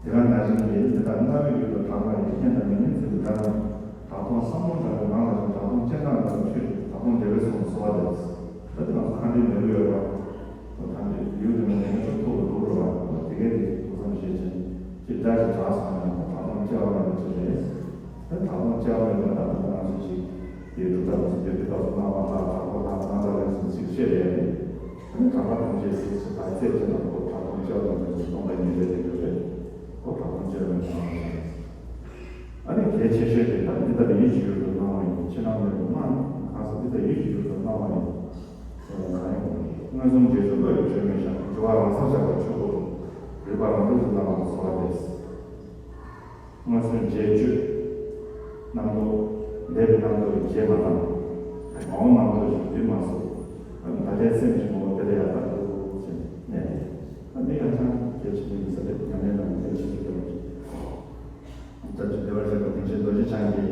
དེ་ག་ནང་བཞིན་གྱི་འདི་ལྟར་རྣ་བའི་ཡུལ་དུ་གྲགས་པ་ཡི། སྙན་དང་མི་སྙན་ཚིག་ཏུ་གྲགས་ན། གྲགས་སྟོང་བསམ་བློ་འདྲ་བའི་ངང་ལ་བཞག་གྲགས་སྟོང་སྤྱན་དྲངས་ལ་ཆོས་ཀྱི་གྲགས་སྟོང་འབྲེལ་བའི་གསུང་གསོལ་བ་འདེབས། ད་དེ་ང་ཚོ་ཁ་འདྲེན་མེད་པ་ཡོད་པ། ཁ་འདྲེན་ཡུལ་དུ་མེད་ན་ཡང་ཆོས་ཐོག་ཏུ་འགྲོ་རུ་བ་དེ་གའི་དེ་ཐུགས་བསམ་བཞེས་ཅིང་ཅི་འདྲ་ཞིག་གྲགས་སོང་ན་ཡང་གྲགས་སྟོང་སྐྱེ་བ་མེད་པ་ཅི་རེད། ད་གྲགས་སྟོང་སྐྱེ་བ་མེད་པ་ད་ད་ང་ཚོ་ཞིག་དེ་གྲུབ་མཐའ་ང་ཚོ་དེ་དེ་དག་ཚོ་སྣང་བ་ལྷག་གྲགས་པ་ལྷག་རྣམ་པ་ལྷག་གསུམ་ཚིག་བཤད་ཡ་དེ། ཨ་ནི་གྲགས་པ་ཐམས་ཅད་ཟིལ་གྱིས་ཕར་རྩད་གཅིག་ལ་ཁོ་གྲགས་སྟོང་སྐྱེ་བ་མེད་པའི་སྟོང་པ་ཉིད་རེད་དེ་ཡོད་རེད། ཁོ་གྲགས་སྟོང་སྐྱེ་བ་མེད་པའི་ངང་ལ་ཨ་ནི་གལ་ཆེ་ཤོས་དེ་ད་འདི་ལྟར་ཡིད་ཀྱི་ཡུལ་དུ་སྣང་བ་ཡིན། ཕྱི་ནང་མེད་པར་སྣང་གང་ཟག་འདི་ལྟར་ཡིད་ཀྱི་ཡུལ་དུ་སྣང་བ་ཡིན། གང་ཡིན་མངོན་སུམ་རྗེས་སུ་བློ་ཡིས་བཅོས་མི་བྱ། འགྱུ་བ་རང་སར་བཞག་པའི་ཆོས་སྐུ་རུ། རིག་པ་རང་གྲོལ་གྱི་བླ་མ་ལ་གསོལ་བ་འདེབས། མངོན་སུམ་རྗེས་གཅོད། རྣམ་རྟོག་འདས་པའི་རྣམ་རྟོག་གི་རྗེས་མ་བཏང་། མ་འོངས་རྣམ་རྟོག་ཅིག་འདུས་མ་བཟོ། ད་ལྟའི་སེམས་ཀྱི་ངོ་བོ་དེ་ལ་ཡར་ལྟ་དགོས་ཟེར་ནས་གནས་ཏེ། ད་འདི་ཡང་ཅང་གལ་ཆེན་པོ་ཡིན་ས་རེད། ཉམས་ལེན་གནང་གལ་ཆེན་པོ་ཡོད་རེད། ད་ཅི་བདེ་བར་གཤེགས་པ་སྡིངས་ཆེན་རྡོ་རྗེ་འཆང་གིས་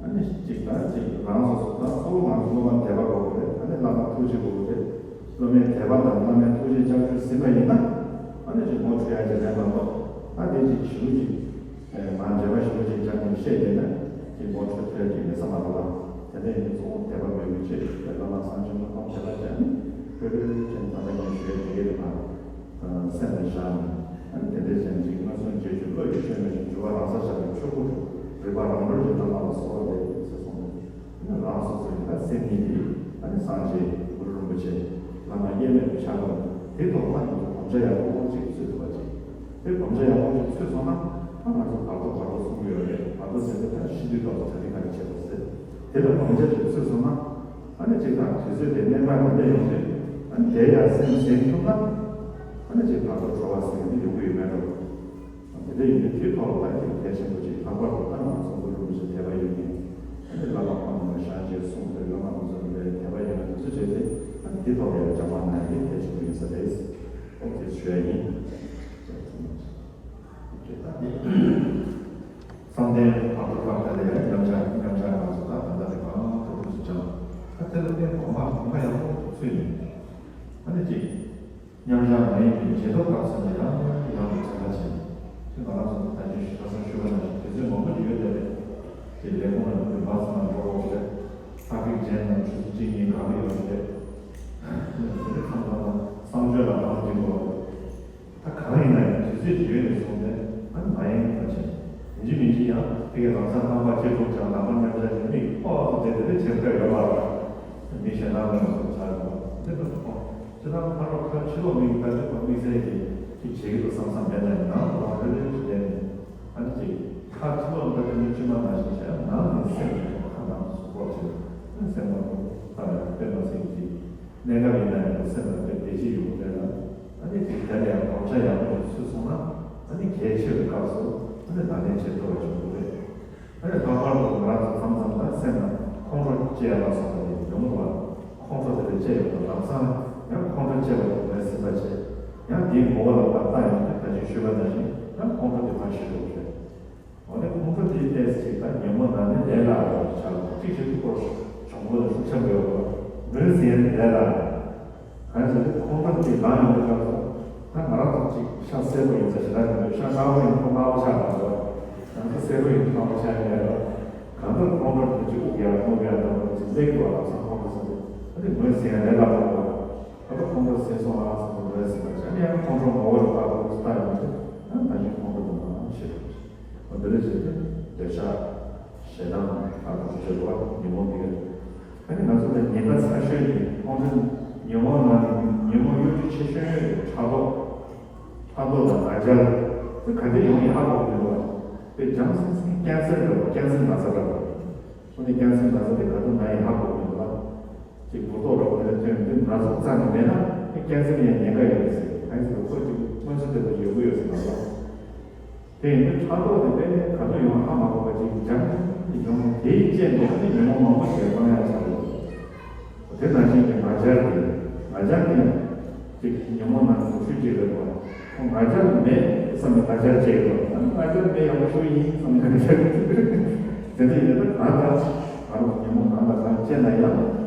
ཨ་ནི་གཅིག་དང་གཅིག་རང་སོ་སོ་ད་གཙོ་བོ་ང་ཚོ་སློབ་མ་དད་པ་དགོས་ཀྱི་རེད། ཨ་ནི་བླ་མ་ཐུགས་རྗེ་དགོས་ཀྱི་རེད། སློབ་མའི་དད་པ་དང་བླ་མའི་ཐུགས་རྗེ་ལྕགས་ཀྱུས་ཟིན་པ་ཡིན་ན་ཨ་ནི་ཅིག་ངོ་འཕྲོད་ཡ་ཅིག་ལེན་པ་མ་གཏོགས་ད་དེ་ཅིག་ཞུ་ཅིག་ང་འབྲེལ་བ་ཞུ་ཅིག་ཅང་མི་ཤེས་ཀྱི་ན་ཅིག་ངོ་འཕྲོད་ཐུབ་ཡ་ཅིག་མེད་ས་མ་རེད་བ། དེ་ནས་ཡིན་གཙོ་བོ་དད་པ་མོས་གུས་ཆེ་ཞུ་བའི་བླ་མ་སངས་རྒྱས་ཀྱི་ཁོང་དད་པ་ཅན་ནི་ཕྲུ་གུ་ཅན་ད་ལྟ་ངས་ཞུ་ཡ་དེ་གའི་རེད་མ་རེད། སེམས་ལ་བཞག་ནས་ཨ་ནི་དེ་འདྲའི་ཅན་ཅིག་མངོན་སུམ་རྗེས་གཅོད་བློ་ཡིས་བཅོས་མི་བྱེད། འགྱུ་བ་རང་སར་བཞག་པའི་ཆོས་སྐུ་དྲུག་རིག་པ་རང་གྲོལ་གྱི་བླ་མ་ལ་གསོལ་བ་འདེབས་ཟེར་གསུངས་འདུག་ཨ་ནི་རང་སོ་སོ་ཡི་ད་སེམས་ཉིད་དེ་ཨ་ནི་སངས་རྒྱས་གུ་རུ་རིན་པོ་ཆེ་བླ་མ་དབྱེར་མེད་པའི་ཕྱག་ལ་དེ་ཐོག་མ་ཉིད་དུ་སྒོམ་བྱ་ཡག་པོ་ཅིག་འཚོལ་ཐུབ་པ་ཅིག་དེ་སྒོམ་བྱ་ཡག་པོ་ཅིག་འཚོལ་སོང་ན་ཨ་ང་ཚོ་བར་དོ་བར་དོ་གསུང་གི་ཡོད་རེད། བར་དོ་ཟེར་དུས་ད་ཤི་དུས་སྐབས་སུ་ག་རེ་ག་རེ་བྱེད་དགོས་ཟེར་དེ་ལ་སྒོམ་བྱ་ཅིག་འཚོལ་སོང་ན། ཨ་ནི་ཅིག་དང་དུས་ཚོད་དེ་གནས་སྟངས་དེ་འདྲ་ཡོང་དུས་ཨ་ནི་དེ་ཡང་སེམས་ཟིན་ཐུབ་ན་ཨ་ནི་ཅིག་བར་དོ་གྲོལ་བ་ཟེར་གྱི་འདི་ཡོང་གི་ཡོད་མེད་འགྲོ། དེ་འདྲ་ཡིན་དུས་དེའི་ཐོག་ལ་ད་ཅིག་གལ་ཆེན་པོ་ཅིག་ལྷག་པར་དུ་ད་ང་ཚོ་གུ་རུ་རིན་པོ་ཆེ་དད་པ་ཡོད་མཁན་ཨ་ནི་བླ་མ་དཔལ་ལྡན་པ་ཞང་ཞེས་གསུངས་པའི་བླ་མ་དེ་ཚོ་ལ་དད་པ་ཡོད་མཁན་དེ་ཚོ་བྱས་ཏེ་ཨ་ནི་དེའི་ཐོག་ལ་ཡང་སྦྱང་བ་གནང་ཡ་དེ་གལ་ཆེན་པོ་ཡིན་ས་རེད། ཨོ་དེ་ཞུ་ཡ་ཡིན། བསམ་གཏན་བར་དོ་བར་དོ་ལ་ཡང་མཉམ་བཞག་མཉམ་བཞག་ང་ཚོ་ད་ད་ལྟ་རེ་བ་ཐུབ་ཐུབ་སུ་སྦྱངས། ད་དེ་ལ་དཔེ་ ཡང་མ་ཡིན་པའི་བརྗེད་ཐོ་ཁག་ཚོ་ནས་ཡང་ཡང་དུ་དྲན་པ་བྱས། དེ་ང་རང་ཚོ་ད་ཅི་ཞུ་ཁ་སང་ཞུས་པ་ནང་བཞིན་དུས་ཚོད་མང་པོ་ཡོད་དེ་རེད། དེ་ལས་ཁུངས་ལ་འདུག་པའི་བྷ་སི་ནང་འགྲོ་དགོས་རེད། ཧྥ་ཕིག་ཅན་དང་ཆུ་ཚོད་གཅིག་གཉིས་གང་རེ་ཡོད་རེད། དེ་ཚོ་ཚང་ཚང་ལ་གསང་སྤྱོད་ལ་རང་འགྲིག་དགོས་རེད། ད་གང་ཡིན་ན་ཡང་དུས་ཚོད་ཡོལ་ནས་སོང་ནས་ཨ་ནི་མ་ཡེངས་པ་བྱས། ཡིན་གཅིག་མིན་གཅིག་ཡང་དེ་གའི་ལམ་སང་རྐང་པ་ལྕེ་དཀྲུག་ཀྱང་ལམ་ཁ་མཉམ་བཞག་གི་མིག་ཕོག་ཏུ་བསྡད་དེ་ཆེར་སྐད་ཡོད་མ་རེད། མི་གཞན་དག་མེད་པ་བཟོ་ཆགས་འདུག་འདི་ལ་ཁོང་ཁྲོ་ཕྱི་ནང་ཁ་རོག་ཁ་ཕྱི་ལོགས་མིག་ལྟ་དུས་ཁོ་དམིགས་བསལ་གྱི་ཅིག་བྱེད་ཀྱི་འདུག་བསམ་བསམ་མེད་ན་ཡང་ནང་དུ་ཁོང་རེ་རེ་ཞིག་བསྡད་ནས་ཨ་ནི་ཅིག་ཁ་ཕྱི་ལོགས་ལྟ་དུས་མིག་མཆི་མ་ནང་བཞིན་བྱས་ནང་ནས་སེམས་ཀྱི་ཁ་ནང་དུ་སུ་ཕོག་བྱས་ཨ་ནི་སེམས་ཁོང་ཁྲོ་ལྟ་ཡང་སྟོན་པ་ཚིག་གིས། གནས་སྐབས་ཡིན་ན་ཡང་སེམས་ལ་དཔེ་བདེ་སྐྱིད་ཡོང་གི་རེད་ལ། ཨ་ནི་དེ་དེ་ལ་ཡང་བག་ཆགས་ཡག་པོ་ཞིག་ཚུད་སོང་ན་ཨ་ནི་གལ་ཆེ་བའི་སྐབས་སུ་ཨ་ནི་ལག་ལེན་བྱེད་ཐུབ་པ་བྱུང་གི་རེད། ཨ་ནི་ལྷག་པར་དུ་ང་རང་ཚོ་མཚམས་མཚམས་ད་སེམས་ལ་ཁོང་ཁྲོ་སྐྱེ་ཡ་ལ་སོགས་པ་དེ་ཡོང་གི་རེད་བ། ཁོང་ཁྲོ་དེ་འདྲ་སྐྱེ་ཡོང་དུས་ལམ་སང་ཡང་ཁོང་ཁྲོ་སྐྱེ་བ་དེ་ངོས་ཟིན་པ་བྱས། ཡང་དེའི་ངོ་བོ་ལ་ཕར་ལྟ་ཡོང་དུས་ད་ཅི་ཞུས་པ་ནང་བཞིན་ཡང་ཁོང་ཁྲོ་དེ་ཕར་ཞི་འགྲོ་གི་རེད། འོ་དེ་ཁོང་ཁྲོ་དེའི་ལྟས་ཅིག་ད་ཉོན་མོངས་ནང་ནས་ལས་སླ་བ་ཆགས་འདུག་གཅིག་བྱེད་དུས་ཁོ་གྱོང་པོ་ལ་ཤུགས་ཆེན་པོ་ཡོད་པ། མོས་ཟིན་ཡང་ལས་སླ་བ། གང་ཡིན་ཟེར་ན་ཁོང་ཁྲོ་དེ་ལངས་ཡོང་དུས་སྐབས་སུ་ད་ང་རང་ཚོ་གཅིག་ཤ་སེར་པོ་ཡིན་ཙང་ཞེ་དྲག་མི་འདུག་ཤ་དཀར་པོ་ཡིན་ཁོ་དམར་པོ་ཆགས་མ་འདུག་ང་ཚོ་སེར་པོ་ཡིན་དམར་པོ་ཆགས་ཡོད་རེད། གང་ལྟར་ཁོང་ཁྲོ་དེ་གཅིག་དབུགས་ཡར་དབུགས་ཡར་གཏོང་དུས་ཅིག་ལེགས་འགྲོ་བ་ལ་སོགས་ཁོང་ཁྲོ་ཟེར་ཏེ་ཨ་ནི་མོས་ཟིན་ཡང་ལས་སླ་པོ་འདུག་ད་ལྟ་ཁོང་ཁྲོ་ཟིན་སོང་ཨ་ཟེར་ཏེ་མོས་ཟིན་པ་བྱས་ནས་ཡང་ཁོང་ཁྲོ་ངོ་བོ་ལ་བབས་པ་ལྟ་ཡོང་དུས་ཨ་ད་གིན་ཁོང་ཁྲོ་དེ་མ་ཤེས་པ་རེད། འོ་འདི་འདྲ་བྱས་ཏེ་འདོད་ཆགས་ཞེ་སྡང་ཨ་དང་བཅས་པ་ཉོན་མོངས་འདི་ག་ཨ་ནི་ང་ཚོ་ལ་ཉེན་ཁ་ཚ་ཤོས་ཀྱི་ཁོང་ཁྲོ་ཉོན་མོངས་ནང་ནས་ཉོན་མོངས་གཡོ་སྒྱུ་ཆེ་ཤོས་ཕྲག་དོག་ཕྲག་དོག་དང་ང་རྒྱལ་དེ་ག་འདྲ་ཡོང་ཡིན་ཧ་གོ་གི་མི་འདུག་བ། དཔེ་འཇམ་སིང་སིང་ཀན་སར་འདྲ་བ་ཀན་སར་ན་ཚ་འདྲ་བ། ཁོ་ནི་ཀན་སར་ན་ཚ་དེ་ག་དུས་ན་ཡིན་ཧ་གོ་གི་མི་འདུག་བ། ཅིག་འབུར་ཏོག་འདྲ་བོ་དེ་འདྲ་ཐོན་དུས་ན་ཚ་རྩ་ནས་མེད་ན་ཨེ་ཀན་སར་ཡང་ཉེན་ཁ་ཡོད་ཟེར། གང་ཡིན་ཟེར་ན་ཁོ་ཅིག་སྔོན་ཚོད་དེ་ལ་ཡོད་གི་ཡོད་ཟེར་ན་ལ། དེ་ཡིན་དུས་ཕྲག་དོག་དེ་དཔེ་ག་དུས་ཡོང་ཧ་མ་གོ་བ་ཅིག་འཇམ་ཡོང་དེའི་རྐྱེན་གྱིས་ཨ་ནི་ཉོན་མོངས་མང་པོ་ཞིག་སྤང་ཡ་ཆགས་ཡོད། དེ་ནང་བཞིན་གྱི་ང་རྒྱལ་དེ་ང་རྒྱལ་དེ་ཡང་ཅིག་ཉོན་མོངས་ནང་གི་སྟོབས་ཤུགས་ཅིག་རེད་དོ། ཁོ་ང་རྒྱལ་མེད་བསམ་ནས་ང་རྒྱལ་སྐྱེ་གི་རེད་དོ། ང་རྒྱལ་མེད་ཡག་པོ་ཞིག་ཡིན་བསམ་ནས་ང་རྒྱལ་དེ་འདྲ་ཡིན་ན་ད་གང་ལྟར་ང་རང་ཉོན་མོངས་ནང་ལ་གང་སྐྱེས་ན་ཡང་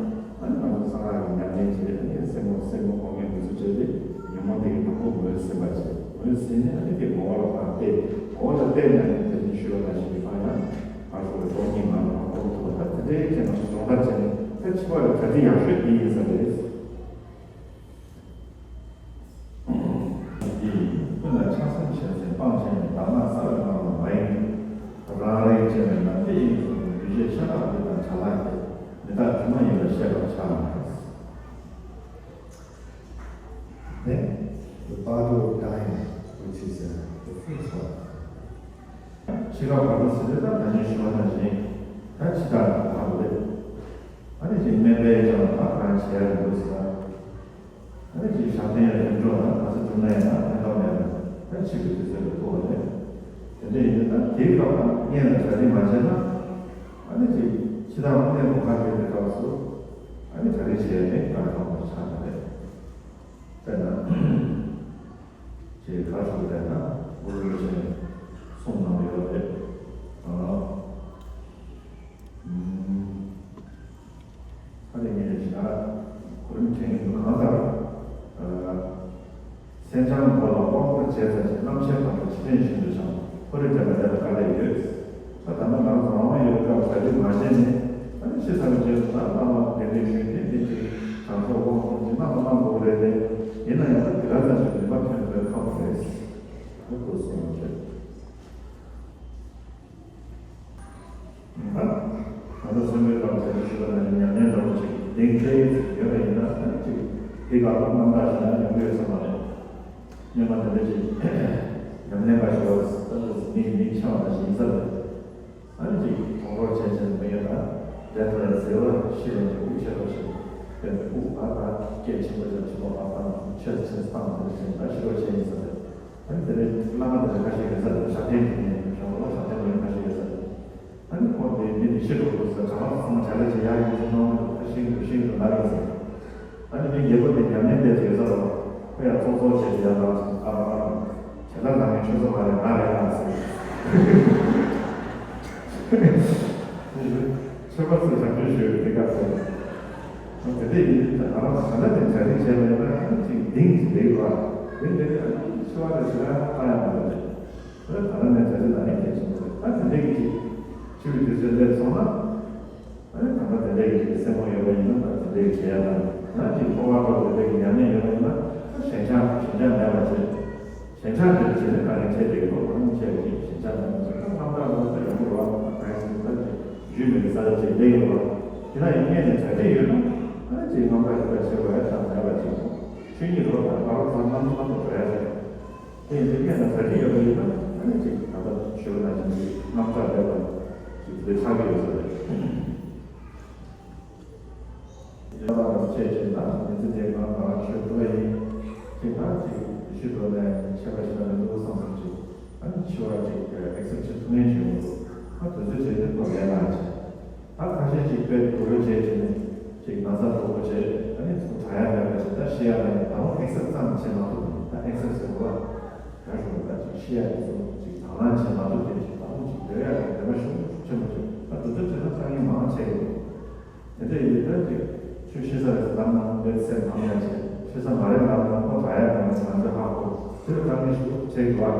ཨ་ནི་ང་ཚོ་གསང་སྔགས་ཀྱི་ཉམས་ལེན་བྱས་ནས་སེམས་ངོ་སེམས་ངོ་སྒོམ་ངན་འདི་ཚོ་བྱས་ཏེ་ཉོན་མོངས་དེ་གི་སྡུག་པོ་ངོས་ཟིན་པ་བྱས། ངོས་ཟིན་ནས་ཨ་ནི་དེ་ངོ་བོ་ལ་ཕར་བལྟས། ངོ་བོ་ལ་བལྟས་ནས་ཨ་ནི་དེ་བཞིན་ཞུས་པ་ནང་བཞིན་གྱི་ཕར་ཡང་ང་ཚོ་གི་སྟོང་ཉིད་ངང་ལ་སྒོམ་ཐུབ་པ་ད་དེ་འདྲའི་ཅན་ལ་སྦྱོང་བརྡར་བྱས་ནས་ད་ཕྱི་པ་ལ་གྲ་སྒྲིག་ཡག་ཤོས་དེ་ཡིན་ས་རེད། འདི་ཡིན། ཀུན་ལ་ཆགས་སེམས་བྱས་ཚེ་སྤང་བྱས་ནས་གདམས་ངག་རྩ་བའི་ངང་ལ་མ་ཡེངས་ཏེ། རང་རེ་བཅས་པའི་ནམ་མཁའི་དབྱིངས་སུ་འདུས་བྱས་ཤ་ཁྲག་འདི་དང་བྲལ་བ་སྟེ་མི་རྟག་དྲི་མ་ཡིན་པར་ཤེས་པར་བྱ། Then the bottle of dying, which is uh, the first one. འཆི་ཁ་བར་དུ་ཟེར་དུས་ད་ད་ནས་ཞུ་བ་ནང་བཞིན་ད་འཆི་བདག་གི་གོ་འཕང་རེད། ཨ་ནི་ཅིག་སྨན་པས་ཀྱང་ད་གང་བྱས་ཡ་རེད་འདུག་ཟེར་ན། ཨ་ནི་ཅིག་ཞབས་བརྟན་ལ་རིམ་གྲོ་དང་ག་ཚོད་བསྒྲུབས་ན་ཡང་ད་ཕན་ཐོགས་མེད་པ་ད་འཆི་བའི་དུས་ཚོད་ལ་ཐུག་པ་རེད། དེ་འདྲ་ཡིན་དུས་ད་དེའི་སྐབས་ལ་སྔོན་ལ་གྲ་སྒྲིག་མ་བྱས་ན་ཨ་ནི་ཅིག་འཆི་བདག་དངོས་གནས་གོ་ཁ་བསྡད་པའི་སྐབས་སུ་ཨ་ནི་གྲ་སྒྲིག་བྱས་ནས་གང་ཐོག་པར་ཆགས་པ་རེད། དཔེར་ན། ཅེས་ཁ་ཤོ་དེ་ན་གུ་རུ་རིན་པོ་ཆེ་གསུངས་གནང་ཡོད་རེད། ཨ། ཨུམ། ཨ་ནི་ངས་ཞག་གོ་རིམ་དྲན་གྱི་འདུག་གང་ལྟར། ཨ། སེམས་ཅན་མགོ་ལ་དབང་བསྐུར་བྱས་ཚར་རྗེས་རྣམ་ཤེས་དང་པོ་ཕྱི་དོན་བཞིན་དུ་སྦྱངས། ཁོ་རེ་འདྲ་བ་དེ་ལ་དཀའ་ལས་ཡོད། ད་ད་ལྟ་ང་རང་ཚོ་རང་དབང་ཡོད་སྐབས་གྲ་སྒྲིག་མ་བྱས་ནས་ཨ་ནི་ཤི་ཚར་བའི་རྗེས་སུ་ད་བླ་མ་གདན་འདྲེན་ཞུས་ཏེ་དེ་ཅིག་དྲང་སྲོང་དབང་ཐོབ་ཅིག་གནང་དང་གནང་དགོས་རེད་དེ། ཡིན་ན་ཡང་ད་དེ་ག་ཙམ་ཞིག་ནུས་པ་ཐོན་ཐོན་ཁག་པོ་རེད། ཨ་ཁོ་གསུངས་ཡོད་རེད། ད་ད་ལྟ་སེམས་པའི་སྐབས་དེ་ཞུ་བ་ན་ཉམས་ལེན་འདྲ་པོ་ཅིག་གདེང་ཚད་ཅིག་ཡོད་པ་ཡིན་ན་ཨ་ནི་ཅིག་དེ་ག་ལ་རྣམ་དག་ཞིག་ན་ཡོང་གི་ཡོད་ས་མ་རེད། སྔོན་མ་དེ་འདྲ་ཅིག་ཉམས་ལེན་པ་ཞིག་ལ་ད་ལྟ་མིག་མིག་ཕྱེ་བ་ན་ཞིག་ཡིན་ས་རེད། ཨ་ནི་ཅིག་གྲོགས་པོ་བྱས་བྱས་མི་ཡོད་ན་དེ་ལྟར་ཟེར་བ་ཤེས་པ་ཅིག་དབུགས་ཆད་པ་ཞིག་དཔེར་ན་དབུགས་ཨ་ཨ་སྐད་ཆེན་པོ་ཅིག་ཆེན་པོ་ཨ་ཨ་ཆོས་ཆེན་སྟངས་དེ་འདྲ་བྱས་ན་ཤི་རོགས་བྱས་ཡིན་ས་རེད། ཨ་ནི་དེ་ནས་བླ་མ་དེ་འདྲ་ཁ་ཤས་ཡོད་ས་རེད། ཞབས་བརྟན་དེ་ནས་ཞབས་བྲོ་ཞབས་བརྟན་མི་ཁ་ཤས་ཡོད་ས་རེད། ཨ་ནི་ཁོ་དེ་མི་མི་ཤི་རོགས་དུ་ཟེར་གྲྭ་པ་ཚང་མ་བྱ་ལས་ཅིག་ཡག་ཡིན་ཟེར་གནང་གི་འདུག་ཨ་ཤིང་འདུག་ཤིང་འདུག་ལབ་ཡིན་ཟེར། ཨ་ནི་མི་རྒྱལ་པོ་དེ་ཉམས་ལེན་དེ་ཚོ་ཡོད་ས་རེད་བ། ཁོ་ཡང་ཙོག་ཙོག་བྱས་ཏེ་ཡར་ལངས་སོང་། ཨ་ཨ་ཁྱེད་ལ་ལངས་ངན་ཆོས་ཚོགས་མ་རེད་ང་རེད་ཨ་ཟེར། ཆོས་པ་ཚོས་ཞབས་ཞུ་ཞུས་དེ་ག་ཚོད། དེ་འདྲ་ཡིན་དུས་ང་རང་ག་ལ་དེ་གྲ་སྒྲིག་བྱས་པ་ཡིན་ན་ཅིག་གདེང་ཅིག་རེད་བ། དེ་འདྲའི་ཨ་ནི་འཆི་བ་ལ་ཞེ་དྲག་ལྟ་ཡག་མི་འདུག་ཅེས། ད་ད་ལྟ་ནས་གྲ་སྒྲིག་གནང་ཡག་གལ་ཆེན་པོ་རེད། ད་དེ་འདྲའི་གི་ཅིག་འཆི་བའི་དུས་ཚོད་སླེབས་སོང་ན། ཨ་ནི་ད་ལྟ་དེ་འདྲའི་གི་ཅིག་སེམས་ཁམས་ཡོད་པ་ཡིན་ན། ད་དེ་འདྲའི་གི་བྱེད་ཡག་དང་། ཡང་ཅིག་སྤོབས་པ་འདྲ་བོ་དེ་འདྲའི་གི་ཉམས་ལེན་ཡོད་པ་ཡིན་ན། ད་ཞེན་ཆགས་ཞེན་ཆགས་མེད་པ་བྱེད། ཞེན་ཆགས་དེར་བྱས་ནས་དཀའ་ངལ་འཕྲད་བསྡད་ཡོད། ད་ང་ཚོ་བྱས་པ་ཅིག་ཞེན་ཆགས་མེད་པ་བྱེད། ད་རྣམ་དག་འདྲ་བོ་ད་ཡོང་གི་རེད་བ། ད་གང་ཡིན་ཟེར་ན། ད་ཅིག་རྒྱུས་མེད་པའི་ས་ཆ་ཅིག་སླེབས་ཡོད་རེད་བ། དེ་ལ་ཡང་སྔོན་ནས་གྲ་སྒྲིག་ཡོད་ན། ཨ་ནི་ཅིག་རྣམ་དག་ཞེ་དྲག་བྱེད་དགོས་ཡག་ཅང་མེད་པ་ཅིག་ཆོས་ཉིད་རེད་བ། ད་ང་རང་ཚོ་རྣམ་པ་ཚོ་འགྲོ་ཡག་རེད། དེ་ཡིན་དུས་སྔོན་ལ་གྲ་སྒྲིག་ཡོད་པ་ཡིན་ན། ཨ་ནི་ཅིག་ད་ལྟ་ཞུ་བ་ནང་བཞིན་གྱི་རྣམ་དག་མེད་པ་ཅིག་དེ་ཆགས་ཀྱི་ཡོད་ས་རེད། དེ་ལ་བྱས་བྱས་ན་མི་ཚེ་འདིའི་ནང་ང་རང་ཆོས་སྒྲུབ་པ་ཡིན། ཅིག་ད་ཅིག་ཡེ་ཤུ་འགྲོ་ནས་ཆད་པ་ཞིག་ན་མི་འདུག་བསམ་བསམ་ཅིག་ཨ་ནི་འཆི་བ་ཅིག་ཨེག་སེབ་བྱེད་ཐུབ་མཁན་ཅིག་ཡོང་འདུག་ཨ་དུས་ཚོད་བྱས་ཏེ་ཁོ་ལས་སླ་བྱས། ད་ཁ་ཤས་ཅིག་དཔེ་སྡུག་པོ་བྱས་བྱས་ནས་ཅིག་ན་ཚ་སྡུག་པོ་བྱས། ཨ་ནི་ཚུར་དྲག་ཡག་མེད་པ་བྱས། ད་ཤི་ཡག་ལ་ཡང་ད་རུང་ཨེག་སེབ་ཙམ་བྱེད་མ་ཐུབ་ན། ད་ཨེག་སེབ་ཟེར་བ་ལ་ཡང་ཞུ་བ། ད་ཅིག་ཤི་ཡག་དེ་ཚོ་ཅིག་དང་བླངས་བྱེད་མ་ཐུབ་མཁན་ཅིག་ད་རུང་ཅིག་སྡོད་ཡག་གི་འདོད་པ་ཤུགས་ཆེན་པོ་བྱས། ད་དུས་ཚོད་བྱས་ན་དཀའ་ངལ་མང་ཆེ་གི་འདུག་དེ་འདྲ་ཡིན་དུས་ད་ཅིག་ཆོས་ཤི་ས་རེད་ལབ་ན་ལས་སེམས་ནང་ཡང་བྱེད། ཤི་ས་མ་རེད་ལབ་ན་ཁོ་དྲག་ཡག་དང་ང་ཚོས་ཧ་གོ། དེ་ལ་དཀའ་ངལ་ཞིག་འཕྲད་ཀྱི་བ།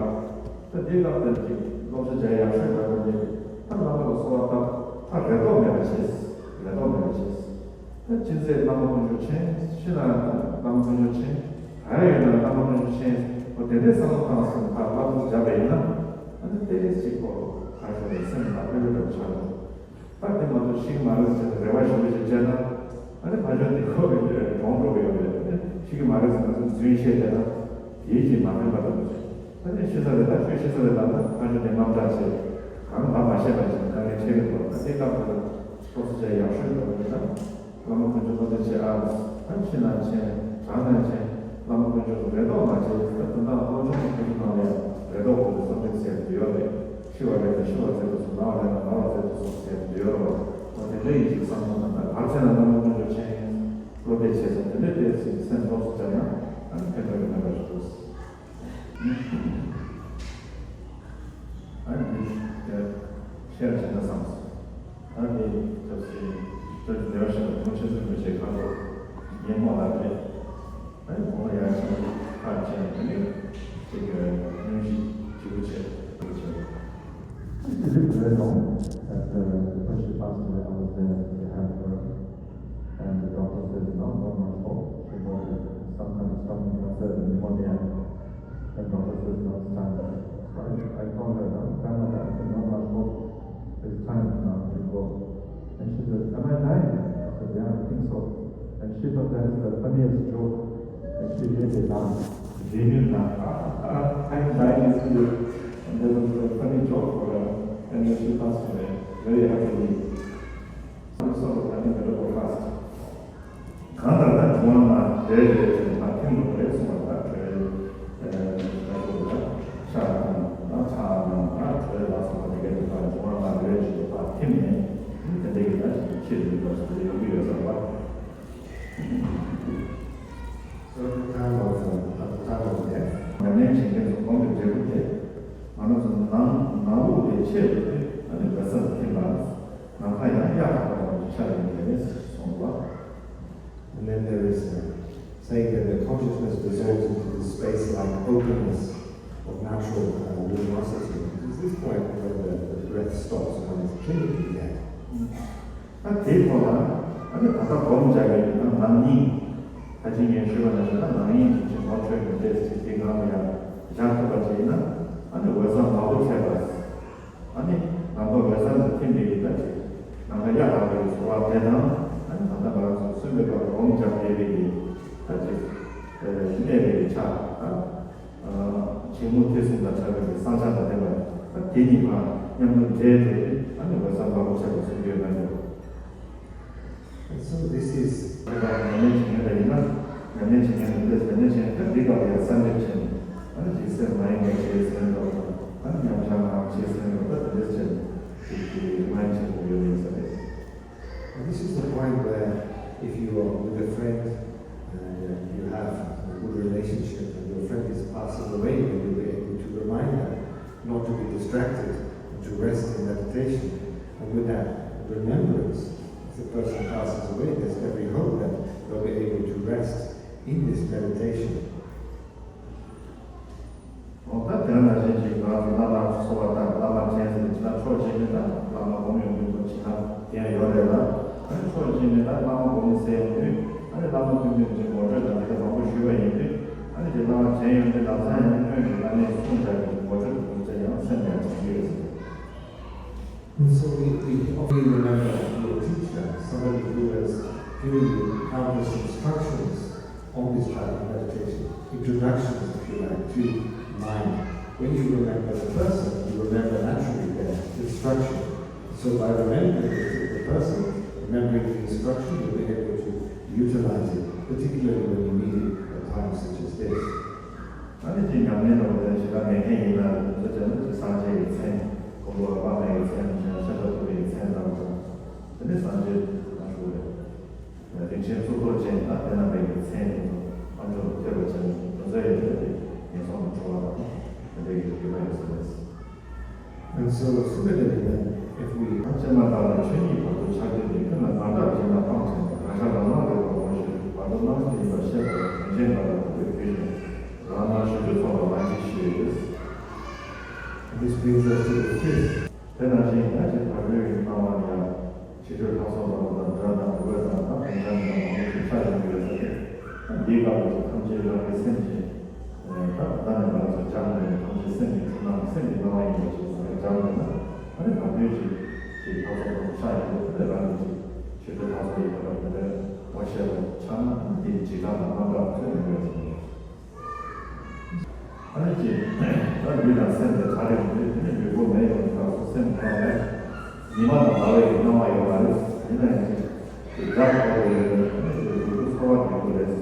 ད་དེའི་སྐབས་དེར་ཅིག་སློབ་གསོ་བྱ་ཡག་ཤོས་འདྲ་པོ་འདི་ད་བླ་མ་ལ་གསོལ་བ་བཏབ། ད་རེ་དོགས་མེད་པ་བྱས། རེ་དོགས་མེད་པ་བྱས། ད་ཅི་ཚེ་བླ་མ་དཀོན་མཆོག་མཁྱེན། ཤི་ན་བླ་མ་དཀོན་མཆོག་མཁྱེན། ད་ཡོད་ན་བླ་མ་དཀོན་མཆོག་མཁྱེན། འོ་དེ་འདྲའི་བསམ་བློ་བཏང་ཟིན། ད་བླ་མ་ལ་བྱ་བ་ཡིན་ན། ཨ་ནི་ཏོག་ཙམ་ཅིག་གོ་ག་ཞོག་རེད། སེམས་ལ་དཔེ་དཔེ་འདྲ་པོ་ཆགས་འགྲོ། ད་དེ་མ་གཏོགས་ཤི་གི་མ་རེད་ཟེར་ནས་རེ་བ་ཞེ་པོ་ཅིག་བཅད་ན། ཨ་ནི་ཕར་ཕྱོགས་དེ་ཁོ་གི་གྲོངས་འགྲོ་གི་ཡོད་རེད། ཨ་ནི་ཤི་གི་མ་རེད་ཟེར་ནས་རྫུན་བཤད་བསྡད་ན་དེའི་རྗེས་མ་ཕན་པ་འདྲ་པོ་ཅིག་ཨ་ནི་ཤི་ས་རེད། ད་ཁྱོད་ཤི་ས་རེད་ལབ་ན་ཕར་ཕྱོགས་དེ་དངངས་སྐྲག་བྱེད། གང་ལབ་མ་ཤེས་པ་བྱས་ནས་དཀའ་ངལ་འཕྲད་ཀྱི་འདུག་ད་དེ་སྐབས་དེ་ལ་སློབ་གསོ་བྱ་ཡག་ཤོས་འདྲ་པོ་ཡིན་ན། བླ་མ་དཀོན་མཆོག་བསྟོད་ཕྱག་བྱེད་ཨ། ཨ་ཤི་ན་མཁྱེན། གྲོངས་ན་མཁྱེན། བླ་མ་དཀོན་མཆོག་རེ་དོགས་མ་བྱེད། ད་དོན་དག་སློབ་སྦྱོང་གི་ཁོར་ཡུག་ནང་ལ་ཡང་རེ་དོགས་ཁོ་ཚོ་བསམ་གཏན་ཟེར་དུ་ཡོད་རེད། ཤི་བ་རེད་ན་ཤི་བ་ཟེར་དུ་སོང་། ན་བ་རེད་ན་ན་བ་ཟེར་དུ་སོང་ཟེར་དུ་ཡོད་རེད་བ། འོ་དེ་འདྲ་ཡིན་ཞིག་བསམ་བློ་བཏང་ན། ག་རེ་བྱས་ན་བླ་མ་དཀོན་མཆོག་མཁྱེན། བློ་གཏད་བྱས་ཙང་དེ་འདྲ་བལྟས་ཚེ་སེམས་སློབ་གསོ་བྱས་ན་ཨ་ནི་ཕན་ཐོགས་ཀྱི་མེད་པ་ཞིག་འདུག་ཨ་ནི་དེ་ཤེར་བྱེད་ན་བསམ་སོང་། ཨ་ནི་སྐབས་སུ་སྐྱབས་རྗེ་བདེ་བར་གཤེགས་པ་དེ་མོ་ཆེ་ཚུལ་མི་བྱེད་ཁ་ཐོག་ཉན་མོ་ལ་རེད། ཨ་ནི་གོང་ལ་ཡར་ཕྱིན་ཁ་ཕྱིན་དེ་ནས་ཅིག་གི་སྙུང་གཞི་ལྗིད་པོ་བྱེད་དགོས་བྱེད། It is very long that uh, before she passed away, I was there to have her. And the doctor says, no, not much hope. She got uh, some kind of stomach cancer and pneumonia. And doctor says, no, it's time. So I, I told her, no, grandmother, I think not much hope. It's time now to go. And she said, am I dying? I said, yeah, I think so. And she thought that is the funniest joke. And she really laughed. Genuine laugh. I'm dying is good. And that was a funny joke for her. And then she passed away very happily. Some sort of, I think, a little fast. གང་ལྟར་ད་བྱུང་བ་ན་བྲེལ་བྲེལ་བྱས་ནས་ཕར་ཐིམ་དགོས་རེད་གསུངས་པ། ད་བྲེལ་ད་ཞོར་ལ་ཤ་དང་ད་ཆང་དང་ད་བྲེལ་ལ་སོགས་པ་དེ་གའི་དུས་ཕར་བྱུང་བ་ན་རེ་རེ་བཞིན་དུ་ཕར་ཐིམ་ནས་དེ་འདྲ་གི་ད་ཕྱིར་མི་འགྲོ་ཟེར་ཡོང་གི་ཡོད་ས་རེད་པ། So at the time of uh, at the time of death, ཉམས་ལེན་བྱེད་མཁན་ཚོ་གོང་གི་འབྲས་བུ་དེ་ང་རང་ཚོ་ནང་ནང་ལོགས་ལས་ཆེད་དུ་དེ་ཨ་ནི་འབད་ས་ཐིམ་པ། ནམ་མཁའ་ཡང་གཡའ་དག་པ་ཙམ་གྱི་ཆ་ཡིན་པས་གསུངས་པ། And then there is a saying that the consciousness dissolves into this space-like openness of natural uh, luminosity. This is quite where the, the breath stops when it's clinically dead. ད་དེའི་ཐོག་ལ་ཨ་ནི་ད་ལྟ་སྒོམ་བྱ་བའི་ནང་ནང་སྙིང་། ད་ཅི་ངས་ཞུས་པ་ནང་བཞིན་ད་ནང་སྙིང་དེ་ཅིག་ངོ་འཕྲོད་ཀྱི་འདྲེས་ཚིག་དེའི་ངང་ལ་ཡང་བཞག་ཐུབ་པ་ཅིག་ཡིན་ན། ཨ་ནི་འོད་གསལ་མང་པོ་འཕྲད་པ། ཨ་ནི་ནང་པ་འོད་གསལ་དུ་ཐིམ་པའི་ཡི་ད་ཅིག་ནམ་མཁའ་གཡའ་དག་པའི་ཚོར་བ་དེ་དང་། ཨ་ནི་ད་ལྟ་ང་རང་ཚོ་གསོན་པོའི་སྐབས་སྒོམ་བརྒྱབ་བསྡད་པའི་ཡི་ད་ཅིག་གནས་པའི་ཡི་ཆ་དང་། བྱིང་རྨུགས་ཐེ་ཚོམ་དང་བྲལ་བའི་གསང་ཆ་དང་ལྡན་པ། ད་དེ་གཉིས་ཀ་མཉམ་དུ་འདྲེས་ཏེ། ཨ་ནི་འོད་གསལ་དམར་པོ་འཆར་བའི་གསུང་རྒྱུན་ཡོད་ན་འདུག And so this is ཉམས་ལེན་བྱེད་མཁན་ལ་ཡིན་ན། ཉམས་ལེན་བྱེད་མཁན་ལ་ཏོག་ཙམ་ཉམས་ལེན་བྱེད་མཁན་ད་འདི་སྐབས་ལ་ཡང་གསལ་འདེབས་བྱས་ནས། ཨ་ནི་ཅིག་སེམས་མ་ཡེངས་པར་བྱས་ཟིན་རོགས་དང་། ཨ་ནི་ཉམས་ཆག་མ་ཡོང་བ་བྱས་ཟིན་རོགས། ད་དེ་འདྲས་བྱས་ནས་ཅིག་ཅིག་རིམ་པ་བྱེད་དགོས་ཡོད་ཡིན་ས་རེད། And this is the point where if you are with a friend and uh, you have a good relationship and your friend is passing away, then you'll be able to remind them not to be distracted and to rest in meditation. And with that remembrance, if the person passes away, there's every hope that they'll be able to rest in this meditation. ལ་བཞིན་ཅིག་ང་ཚོ་བླ་མར་གསོལ་བ་བཏབ། བླ་མ་མཁྱེན་ཟེར་ཅིག་ན་ཕྱོགས་གཅིག་ནས་ད་བླ་མ་སྒོམ་ཡོང་དུས་ཚོད་ཅིག་ན་དེ་ཡང་ཡོད་རེད་ལ། ཨ་ནི་ཕྱོགས་གཅིག་ནས་ད་བླ་མ་སྒོམ་ཟེར་ཡོང་དུས་ཨ་ནི་བླ་མ་ཀུན་འདུས་ཀྱི་ངོ་སྤྲོད་དང་དེ་འདྲ་མང་པོ་ཞུས་པ་ཡིན་དུས་ཨ་ནི་དེ་བླ་མ་མཁྱེན་ཡོང་དུས་ལམ་སང་ཡང་སྔོན་གྱི་བླ་མའི་གསུང་སྒྲ་གི་ངོ་སྤྲོད་དུ་ཚོད་ཡང་སེམས་ནས་བྱུང་གི་ཡོད་ཟེར། And so we, we often remember your teacher, somebody who has given you countless instructions on this type of meditation, introductions, if you like, to mind. When you remember the person, you remember naturally their instruction. So by remembering the, the person, remembering the instruction, you'll be able to utilize it, particularly when you need it at times such as this. ཨ་ནི་ཅིག་ཉམས་ལེན་འགྲོ་བའི་ཞེ་དྲག་མེད་མཁན་ཡིན་ན་འདི་ཚོ་བྱས་ན་ཅིག་སངས་རྒྱས་ཀྱི་མཚན། མགོན་པོ་པདྨའི་མཚན་བྱས་ན་ཤཱཀྱ་ཐུབ་པའི་མཚན་དང་། དེ་ནས་སངས་རྒྱས་དང་ཞུ་བའི་རིན་ཆེན་གཙུག་ཏོར་ཅན་དང་དེ་རྣམ་པའི་མཚན་དེ་ཚོ་ཨ་མཆོག་ཏུ་ཐོས་པ་བྱས་ན་དེ་ཚོ་ཡང་དེ་ངན་སོང་གི་འཁྲུལ་བ་དང་དེ་འདྲའི་གི་རིག་པ་ཡོད་ས་རེད། And so similarly then, if we ཕྱི་མ་དག་ལ་ཆོས་ཉིད་བར་དུ་ཆགས་བསྡད་པའི་ཀུན་ལ་ང་འདྲ་བྱེད་ན་ཕངས་ཆེན་པོ། གང་ཤར་ལམ་ལ་རེ་བ་ངོ་ཤེས་བར་དུ་སྣང་ཚུལ་ཡིན་པར་ཤེས་པར་དོན་ཆེན་འགའ་ལ་ཐུག་པའི་དུས་ནས་རང་སྣང་ཞི་ཁྲོའི་ཚོགས་ལ་ལང་གིས་ཤིས། And this brings us to the fifth. དེ་ནང་བཞིན་ཡང་ཅིག་བར་དོའི་སྣང་བ་ལ་ཡང་། ཕྱི་དྲོའི་ལྷ་ཚོགས་འདྲ་པོ་དང་སྒྲ་དང་འོད་དང་དང་དོན་ཚན་འདྲ་མང་པོ་ཞིག་ཤར་ཡོང་གི་ཡོད་ས་རེད། འདིའི་སྐབས་ལ་ཐམས་ཅད་རང་གི་སེམས་ཀྱིས་ད་ད་ནས་ང་ཚོ་སྦྱངས་ནས་ཐམས་ཅད་སེམས་ཀྱི་འཁྲུལ་སྣང་སེམས་ཀྱི་སྣང་བ་ཡིན་པ་ཞིག་ཟེར་ནས་སྦྱངས་ནས་ན་ཨ་ནི་བར་དོའི་ཅིག་ཅིག་ལྷ་ཚོགས་འདྲ་པོ་ཤར་ཡོང་དུས་དེ་ལས་རང་གི་ཅིག་ཕྱི་དྲོའི་ལྷ་ཚོགས་ཡིན་པ་འདྲ་དེ་འདྲའི་ངོ་ཤེས་པ་ཆགས་ན་ཨ་ནི་དེ་ཡི་འཇིགས་སྣང་དང་རྣམ་དག་ཚོས་ཡོང་གི་ཡོད་ས་རེད། ཨ་ནི་ཅིག་ད་ལུས་དང་སེམས་དེ་གྲ་རེ་ཡོང་དུས་དེ་ནི་ལུས་པོ་མེ་ཡོང་དུས་ད་སོ་སེམས་གང་ལས་ཉི་མ་དང་ཟླ་བའི་གི་སྣང་བ་ཡོད་མ་རེད། ཡིན་ན་ཡང་ཅིག་དེ་དགྲ་གོ་བ་ཡོད་ན་ཨ་ནི་ཅིག་ལུས་པོ་ཚོར་བ་སྡུག་པོ་རེད།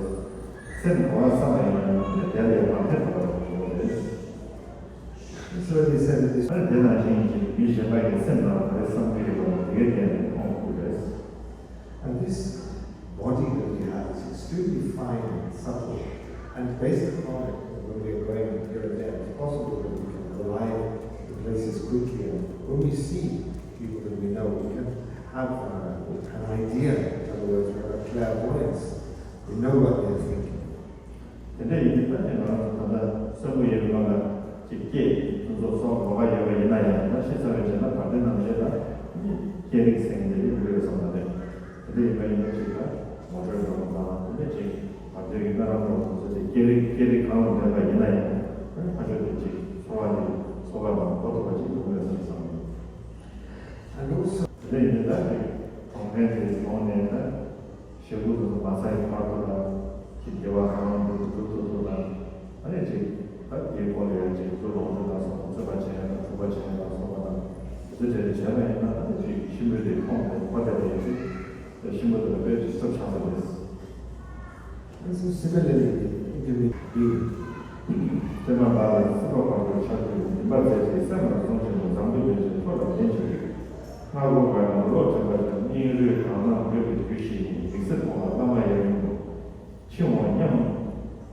སེམས་གོ་བ་བསམ་པ་ཡིན་ན་ཨ་ནི་དེ་ལས་མ་ཕན་ཐོགས་པ་ཡོང་གི་རེད། So he said that this ཨ་ནི་དེ་ནང་བཞིན་ཅིག་མི་གཞན་པ་ཡི་སེམས་ནང་ག་རེ་བསམ་གྱི་ཡོད་པ་དེ་གའི་སྟེང་ནས་མཐོང་ཐུབ་རེད། And this body that we have is extremely fine and subtle. And based upon it, when we are going here and there, it's possible that we can arrive in places quickly. And when we see people that we know, we can have uh, an idea. In other words, we have a clairvoyance. We know what they are thinking. དེ་འདྲ་ཡིན་དུས་ད་ནི་ང་རང་ཚོ་ད་ལྟ་གསོན་པོ་ཡོད་པའི་སྒང་ལ་ཅིག་སྐད་དེ་ཚོ་སོགས་ལོགས་ཀ་ཡོད་པ་ཡིན་ན་ཡང་ད་ཤེས་ཚར་བའི་རྗེས་ལ་བར་དོའི་རྣམ་གཞག་ལ་ནི་སྐད་རིགས་ཟེར་མཁན་དེ་ཡོད་ཡོད་བསམ་པ་རེད། དེ་འདྲ་ཡིན་པ་ཡིན་ན་ཅིག་ད་ངོ་སྤྲོད་འདྲ་པོ་དང་དེ་འདྲ་ཅིག་བར་དོའི་སྨོན་ལམ་འདྲ་པོ་དེ་ཚོ་ཅིག་སྐད་རིགས་སྐད་རིགས་གང་ལ་ལྡན་པ་ཡིན་ན་ཡང་ད་ནི་ཕར་ཕྱོགས་དེ་ཅིག་ཚོར་བ་དེ་ཚོར་བ་དང་གོ་ཐུབ་པ་ཅིག་ཡོང་ཡོད་བསམ་བསམ། And also དེ་འདྲ་ཡིན་དུས་ད་ཅིག་གོང་འཕེལ་དེ་ཡོང་ནས་ད། ཞེ་དགུ་དུ་མ་ཚང་བར་དུ་ལ་ཅིག་དགེ་བ་གང་དུ་འགྲུབ་ཐུབ་ཐུབ་ལ། ཨ་ནི་ཅིག་ད་དེའི་སྐོར་ལ་ཡང་ཅིག་ལུས་ལོངས་སྤྱོད་ལ་སོགས་པ་རྩོད་པ་བྱས་ཡང་དང་འཁྲུག་པ་བྱས་ཡང་དང་སོགས་པ་དང་དེ་ཚོ་དེ་འདྲ་བྱས་པ་ཡིན་ན་ཨ་ནི་ཅིག་གཤིན་པོའི་དེ་ཁོང་དེ་ཁོ་དེ་དེ་ཅིག་གཤིན་པོ་དེ་ལ་དཔེ་ཅིག་སྲོག་ཆགས་པ་རེད། And so similarly, in the being, ཏེ་མ་བ་ལ་སྲིད་པ་བར་དུ་ཆགས་ཏེ་སྦྱིན་པ་མཛད་ཅིང་སེམས་ལ་བཟུང་བྱས་ནས་བཟང་པོའི་ལས་ཀྱི་མཐོ་ལ་ལྡན་ཅིང་། སྔགས་སྒོ་འགག་ནས་བློ་དྲན་པ་དང་སྙིང་རུས་གང་ན་འོད་ཀྱི་རྒྱུ་ཞིག་ཡིན། མིག་སེར་ཕོངས་ལ་བླ་མ་ཡབ་ཡུམ་དུ། འཆི་འོང་སྙམ་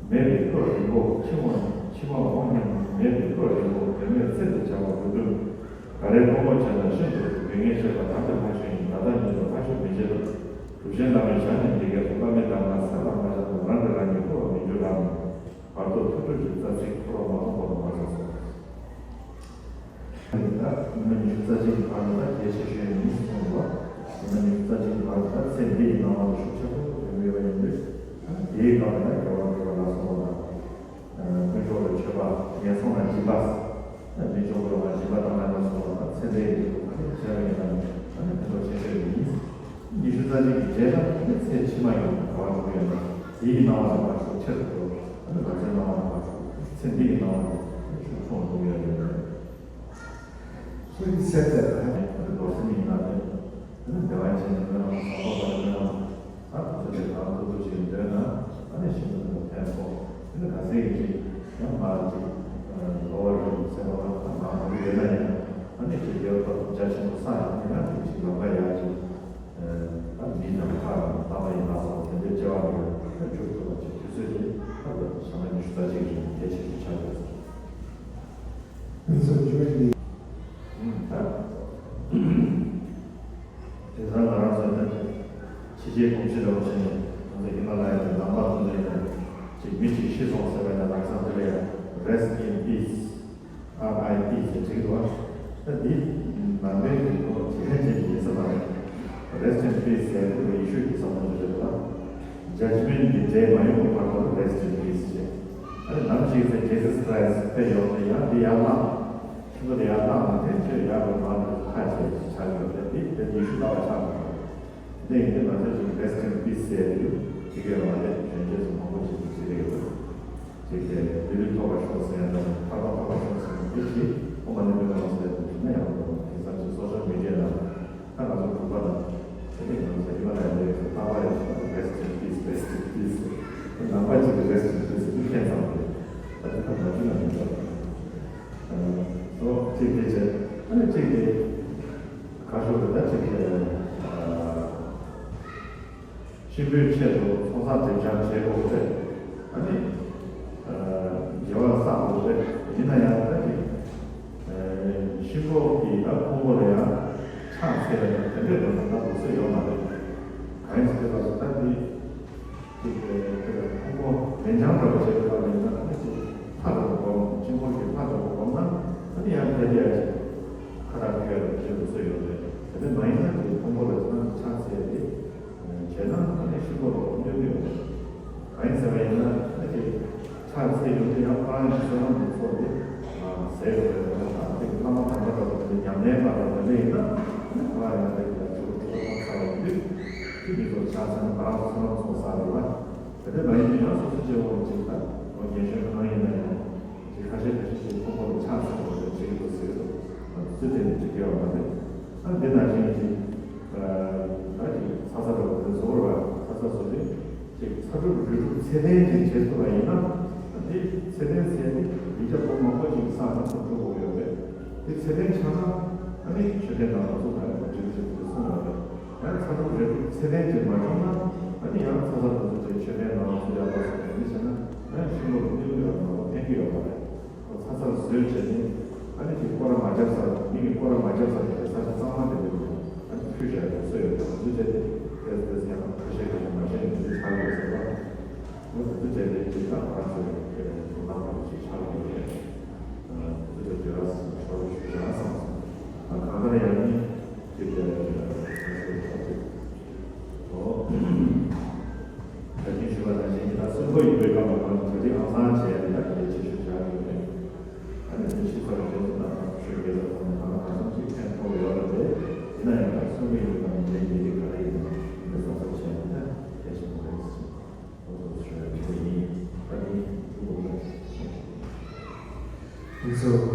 མེད་པའི་བློ་རིང་པོ། འཆི་འོང་འཆི་མ་འོང་སྙམ་མེད་པའི་བློ་རིང་པོ། དོན་མེད་ཚེ་འདིར་བྱ་བ་དགོས་དོན། ག་རེ་དཀོན་པོ་བྱས་ན་ཤིན་ཏུ་དགོས་ངེས་ཤེས་པ་དམ་པའི་ལྷ་ཆོས་ཡིན། ད་ལྟ་ཉིད་དུ་ལྷ་ཆོས་མི་བྱེད་དོ། གྲུབ་ཆེན་བླ་མའི་ཞལ་ནས་འདི་སྐད་དུ། བླ་མའི་གདམས་ངག་སེམས་ལ་མ་བཞག་ན་རང་གིས་རང་ཉིད་འཁོར་བར་མི་འགྱུར་རམ། བར་དོ་ཐོས་གྲོལ་གྱི་རྩ་ཚིག་འཁོར་བ་མ་སྟོངས་བར་དུ་མ་ཟད་སོ། ད་ཉི་མ་ཉི་ཤུ་རྩ་གཅིག་གི་བར་དུ་ད་གལ་ཆེ་ཤོས་ཡིན་གསུངས་པ། ཉི་མ་ཉི་ཤུ་རྩ་གཅིག་གི་བར་དུ་ད་ཚེ་འདི་ཡི་སྣང་བ་ལ་ཤུགས་ཆེན་པོ་ཡོང་གི་ཡོད་པ་ཡིན་དུས། ད་དེའི་སྒང་ལ་ད་དགེ་བ་སྒྲུབ་པ་ལ་སོགས་པ་དང་། དཀོན་མཆོག་ལ་མཆོད་པ་ངན་སོང་ལ་སྦྱིན་པ། ད་མི་ཆོག་པའི་ལ་སྦྱིན་པ་བཏང་ན་ལ་སོགས་པ་ད་ཚེ་འདིའི་ཡིན་དུ་ད་ནི་བྱས་པ་ཡིན་ན་ད་ནི་ཕན་ཐོགས་ཆེ་ཤོས་ཡིན། ཉི་ཤུ་རྩ་གཅིག་གི་རྗེས་ལ་ད་ནི་ཚེ་ཕྱི་མ་ཡོང་དགེ་བ་སྒྲུབ་ཡོད་ན་དེའི་སྣང་བ་དང་མ་ཤུགས་ཆེར་དུ་འགྲོ། ད་ནི་ང་ཚོའི་སྣང་བ་དང་མ་ཤུགས་ཚེ་འདི་ཡི་སྣང་བ་དང་ཤུགས་ཆུང་དུ་ཡོད་ཡོད་རེད། So he said that ད་ནི་རྡོར་སེམས་ཡིན་ན་ནི་ད་ནི་བདེ་བ་ཅན་གྱི་སྨོན་ལམ་བཟང་པོ་བ་སྨོན་ལམ་ད་དུ་ཚོད་དེ་གང་ཐུབ་ཐུབ་ཅིག་འདོན་ན་ད་ནི་ཤིན་ཏུ་ནས་ཕན་ཐོགས། ད་ནི་ག་ཚད་ཀྱི་ཅིག་ཡང་མ་ཅིག་ལོ་བ་རིང་ཟེར་བ་ལ་ད་མ་མང་པོ་ཡོད་ན་ཡང་ད་ནི་ཅིག་རྒྱལ་བ་རྒྱ་ཆེན་པོ་ས་ཡང་ཡིན་ན་ཅིག་ཅིག་ལམ་ཁ་ཡག་ཅིག་ད་མི་ནམ་མཁའ་ལ་བཏང་བ་ཡིན་ན་སོགས་དེ་འདྲའི་སྐྱེ་བ་ལ་ད་འགྱུར་ཐུབ་པ་ཅིག་དུས་ཚོད་དེ་ད་ལྟ་ཞག་མ་ཉི་ཤུ་རྩ་གཅིག་རིང་གལ་ཆེ་ཤོས་ཆགས་ཡོད། ད་དེང་སང་ང་རང་ཚོ་ད་ཕྱི་རྒྱལ་གོམས་གཤིས་འདྲ་བོ་བྱས་ནས་ང་ཚོ་ཧི་མ་ལ་ཡ་དང་ལམ་བར་དུ་ནས་ཅིག་མི་གཅིག་ཤི་སོང་ཟེར་བ་ཡིན་ན་ལམ་སང་དེ་ལ་ཡ་Rest in peace། R I P ཟེར་བྲིས་འདུག་ད་འདི་ནང་པའི་གི་ཁོ་ཇི་ལྷན་ཅན་གྱི་ཡིན་ས་མ་རེད། Rest in peace ཟེར་དུས་ཡེ་ཤུ་གི་བསམ་བློ་ཞིག་རེད་འདུག Judgment Day མ་ཡོང་བར་དུ་Rest in peace ཟེར། ཨ་ནི་ནམ་ཞིག་ཚེ་Jesus Christ ཕེབས་ཡོང་དུས་ཡང་འདི་ཡར་བླངས། ཤིང་ཏོག་དེ་ཡར་བླངས་ནས་དེ་ཁྱོད་ཡར་ལ་མར་ལ་ཁ་བྱས་ཆགས་ཡོད་རེད། དེ་དེ་ཡེ་ཤུ་ལྟ་བ་ཆགས་མི་འདུག་དེ་ཡིན་དུས་ང་ཚོས་ཅིག་Rest in peace ཟེར་དུས་དེ་གས་མ་རེད། གཞོན་སྐྱེས་སུ་མང་པོ་ཞིག་གིས་བྲིས་ཡོད་རེད། ཅིག་དེ་ལུས་ལུས་ཐོབ་པར་ཤོག་ཟེར་ཡང་འདྲ་མོ། ཐར་པ་ཐོབ་པར་ཤོག་ཟེར་ཡང་འདི་ཞིག་ཁོ་མ་ནི་མི་མང་ཟེར་དུས་ན་ཡང་འདྲ་མོ། དེང་སང་ཅིག་social media ནང་ད་ང་ཚོ་གྲུབ་པ་དང་དེ་ནས་ང་ཚོ་ཧི་མ་ལ་ཡ་ལས་ཀྱི་ལྟ་བ་ཡོད་ཚད་Rest in peace, rest in peace དེ་ནང་པ་ཅིག་གི་Rest in peace དེ་ཁྱད་མཚར་པོ་རེད། ད་དེ་ཁ་མ་བྱུང་ན་མི་འདྲ་བ་རེད། ཨ་ནི་ཅིག་དེ་བྱས། ཨ་ནི་ཅིག་དེ་ཁ་ཤོ་རེད། ད་ཅིག་དེ་ཨ། གཤིན་པོའི་ཆེད་དུ་ཚོགས་བསགས་སྒྲིབ་སྦྱང་བྱེད་དགོས་རེད། ཨ་ནི། ཨ། དགེ་བ་བསགས་དགོས་རེད། ཡིན་ན་ཡང་ད་ཅིག་ཨ། གཤིན་པོ་གི་ད་ཕུང་པོ་ལ་ཡང་ཕྱག་འཚལ་ཡ་དང་དེ་འདྲའི་སྒོ་ནས་ད་ལུགས་སྲོལ་ཡོད་མ་རེད། གང་ཡིན་ཟེར་དུས་ད་འདི་ཅིག་ཨ། ཕུང་པོ་ལན་ཆང་འདྲ་པོ་བྱེད་དགོས་པ་ཡིན་ན། ཨ་ནི་ཅིག་ལྷ་འདྲ་པོ་སྒོམ། གཤིན་པོ་གི་ལྷ་འདྲ་པོ་སྒོམ་ན། ཨ་ནི་ཡང་དེ་འདྲ་ཡ་ཅིག་ཁ་བཏགས་ཕུལ་ཡ་དང་དེ་ལུགས་སྲོལ་ཡོད་རེད། དེ་འདྲ་མ་ཡིན་ན་ཅིག་ཕུང་པོ་ལ་ཕྱག་འཚལ་ཡ་དེ། བྱས་ན་ཨ་ནི་གཤིན་པོ་ལ་གནོད་ཀྱི་ཡོད་རེད། གང་ཡིན་ཟེར་བ་ཡིན་ན་ཨ་ནི་ཅིག་ཕྱག་འཚལ་ཡོང་དུས་ཡང་ཁོ་རང་གི་བསོད་ནམས་ཀྱི་ཚོགས་དེ་ཟད་ཡོང་གི་རེད། ད་དེ་བླ་མ་དམ་པ་འདྲ་པོ་དེ་ཉམས་ལེན་པ་འདྲ་པོ་དེ་ཡིན་ན། ཨ་ནི་ཁོ་རང་ཡང་དེ་ལ་འགྲོ་འགྲོ་ཐབས་ཚར་བ་ཡིན་དུས། དེ་མི་ཚོ་ཕྱག་འཚལ་ན་ཁོ་རང་བསོད་ནམས་ཚོགས་བསགས་རེད་བ། དེ་འདྲ་མ་ཡིན་དུས་ཡང་སོ་སོ་སྐྱེ་བོ་ཅིག་ད་རྒན་གཞོན་གང་ཡིན་ན་ཡང་། ཅིག་ཁ་ཤས་ཁ་ཤས་ཅིག་ཕུང་པོ་ལ་ཕྱག་འཚལ་དགོས་ཟེར་བྱེད་ཀྱི་འདུག་ཟེར་གྱི་འདུག་ཚུལ་དེ་ནི་ཅིག་དགེ་བ་མ་རེད། ཨ་འདི་ནང་བཞིན་ཅིག་ཨ། ད་ཅིག་ཚ་ཚ་འདྲ་པོ་དེ་བཟོ་བར་བ། ཚ་ཚ་བཟོ་དུས་ཅིག་ཚ་གྲུབ་རི་གྲུབ་ཚད་ལྡན་ཅིག་བྱེད་ཐུབ་པ་ཡིན་ན། ཨ་འདི་ཚད་ལྡན་ཟེར་ནི་ཡིག་ཆ་པོ་མང་པོ་ཅིག་བསགས་ནས་ཁོ་འགྲོ་དགོས་ཡོད་རེད། དེ་ཚད་ལྡན་ཆགས་ན་ཨ་ནི་ཆོས་ལྡན་ནང་ལ་ཚུགས་པ་རེད། ཁོ་འགྲིག་གི་ཆེད་དུ་གསུངས་པ་རེད། ཡང་ཚ་གྲུབ་རི་གྲུབ་ཚད་ལྡན་ཅིག་མ་བྱུང་ན། ཨ་ནི་ཡང་ཚ་ཚ་འདྲ་པོ་ཅིག་ཆོས་ལྡན་ནང་ལ་ཚུགས་ཡག་པོ་ཟེར་ནས་འདི་བྱས་ན་ཡང་གཤིན་པོ་ལ་གནོད་ཀྱི་ཡོད་མ་གཏོགས་ཕན་གྱི་ཡོད་མ་རེད། ཚ་ཚ་བཟོས་བྱས་ནས་ཨ་ནི་ཅིག་སྐོར་ར་མ་བརྒྱབ་ས། མི་གིས་སྐོར་ར་མ་བརྒྱབ་ས་དེ་འདྲ་ས་ཆ་གཙང་མ་དེ་འདྲ་ལ་ཨ་ནི་ཕུལ་བྱས་དེ་ཚོ་ཡོད་ཀྱང་། དེ་ཚོ་བྱས་ཏེ་ཏོག་ཙམ་ཡང་ཁ་ཤས་ཁ་ཤས་མ་བྱས་ནས་དེ་འདྲ་ཆགས་ཡོད་ཟེར་བ། འོ་དེ་ཚོ་བྱས་ཏེ་ཅིག་ད་ང་ཚོའི་དེ་འདྲ་ལག་པ་ཅིག་ཆགས་ཡོད་རེད། དེ་ཚོ་དེ་ར་ཤོར་ཞུ་བྱ་བསམ་སོང་། ད་གང་ལྟར་ཡང་ནི་ཅིག་ང་ཚོའི་ད་ཅིག་ཨོ། ད་གིན་ཞུས་པ་ནང་བཞིན་གྱི་ད་གསོན་པོ་ཡིན་པའི་སྐབས་ལ་ང་ཚོ་གྲ་སྒྲིག་ཨང་གཙང་བྱས་ནས་ད་གལ་ཆེ་ཤོས་ཆགས་ཡོད་རེད། ཨ་ནི་དེ་ཕྱི་ཚ་བའི་རྗེས་སུ་ད་ང་ཚོ་ཆོས་དགེ་ལ་ཐོག་ནས་གང་ལ་གང་འཚམ་ཞིག་ཕན་ཐོགས་ཡོད་རེད་དེ། ཡིན་ན་ཡང་ད་གསོན་པོ་ཡིན་པའི་སྐབས་ལ་འདི་འདྲའི་གྲ་སྒྲིག་ཡིན་ན་འདི་གསོ་ཐབས་བྱས་ནས་ད་གལ་ཆེན་པོ་རེད་ཟེར། ཨོ་ཚོ་ཞུ་ཡ་དེ་ཡིན། ད་ནི་ཐུགས་དགོངས་ཞུ། ཁོང་ཚོ།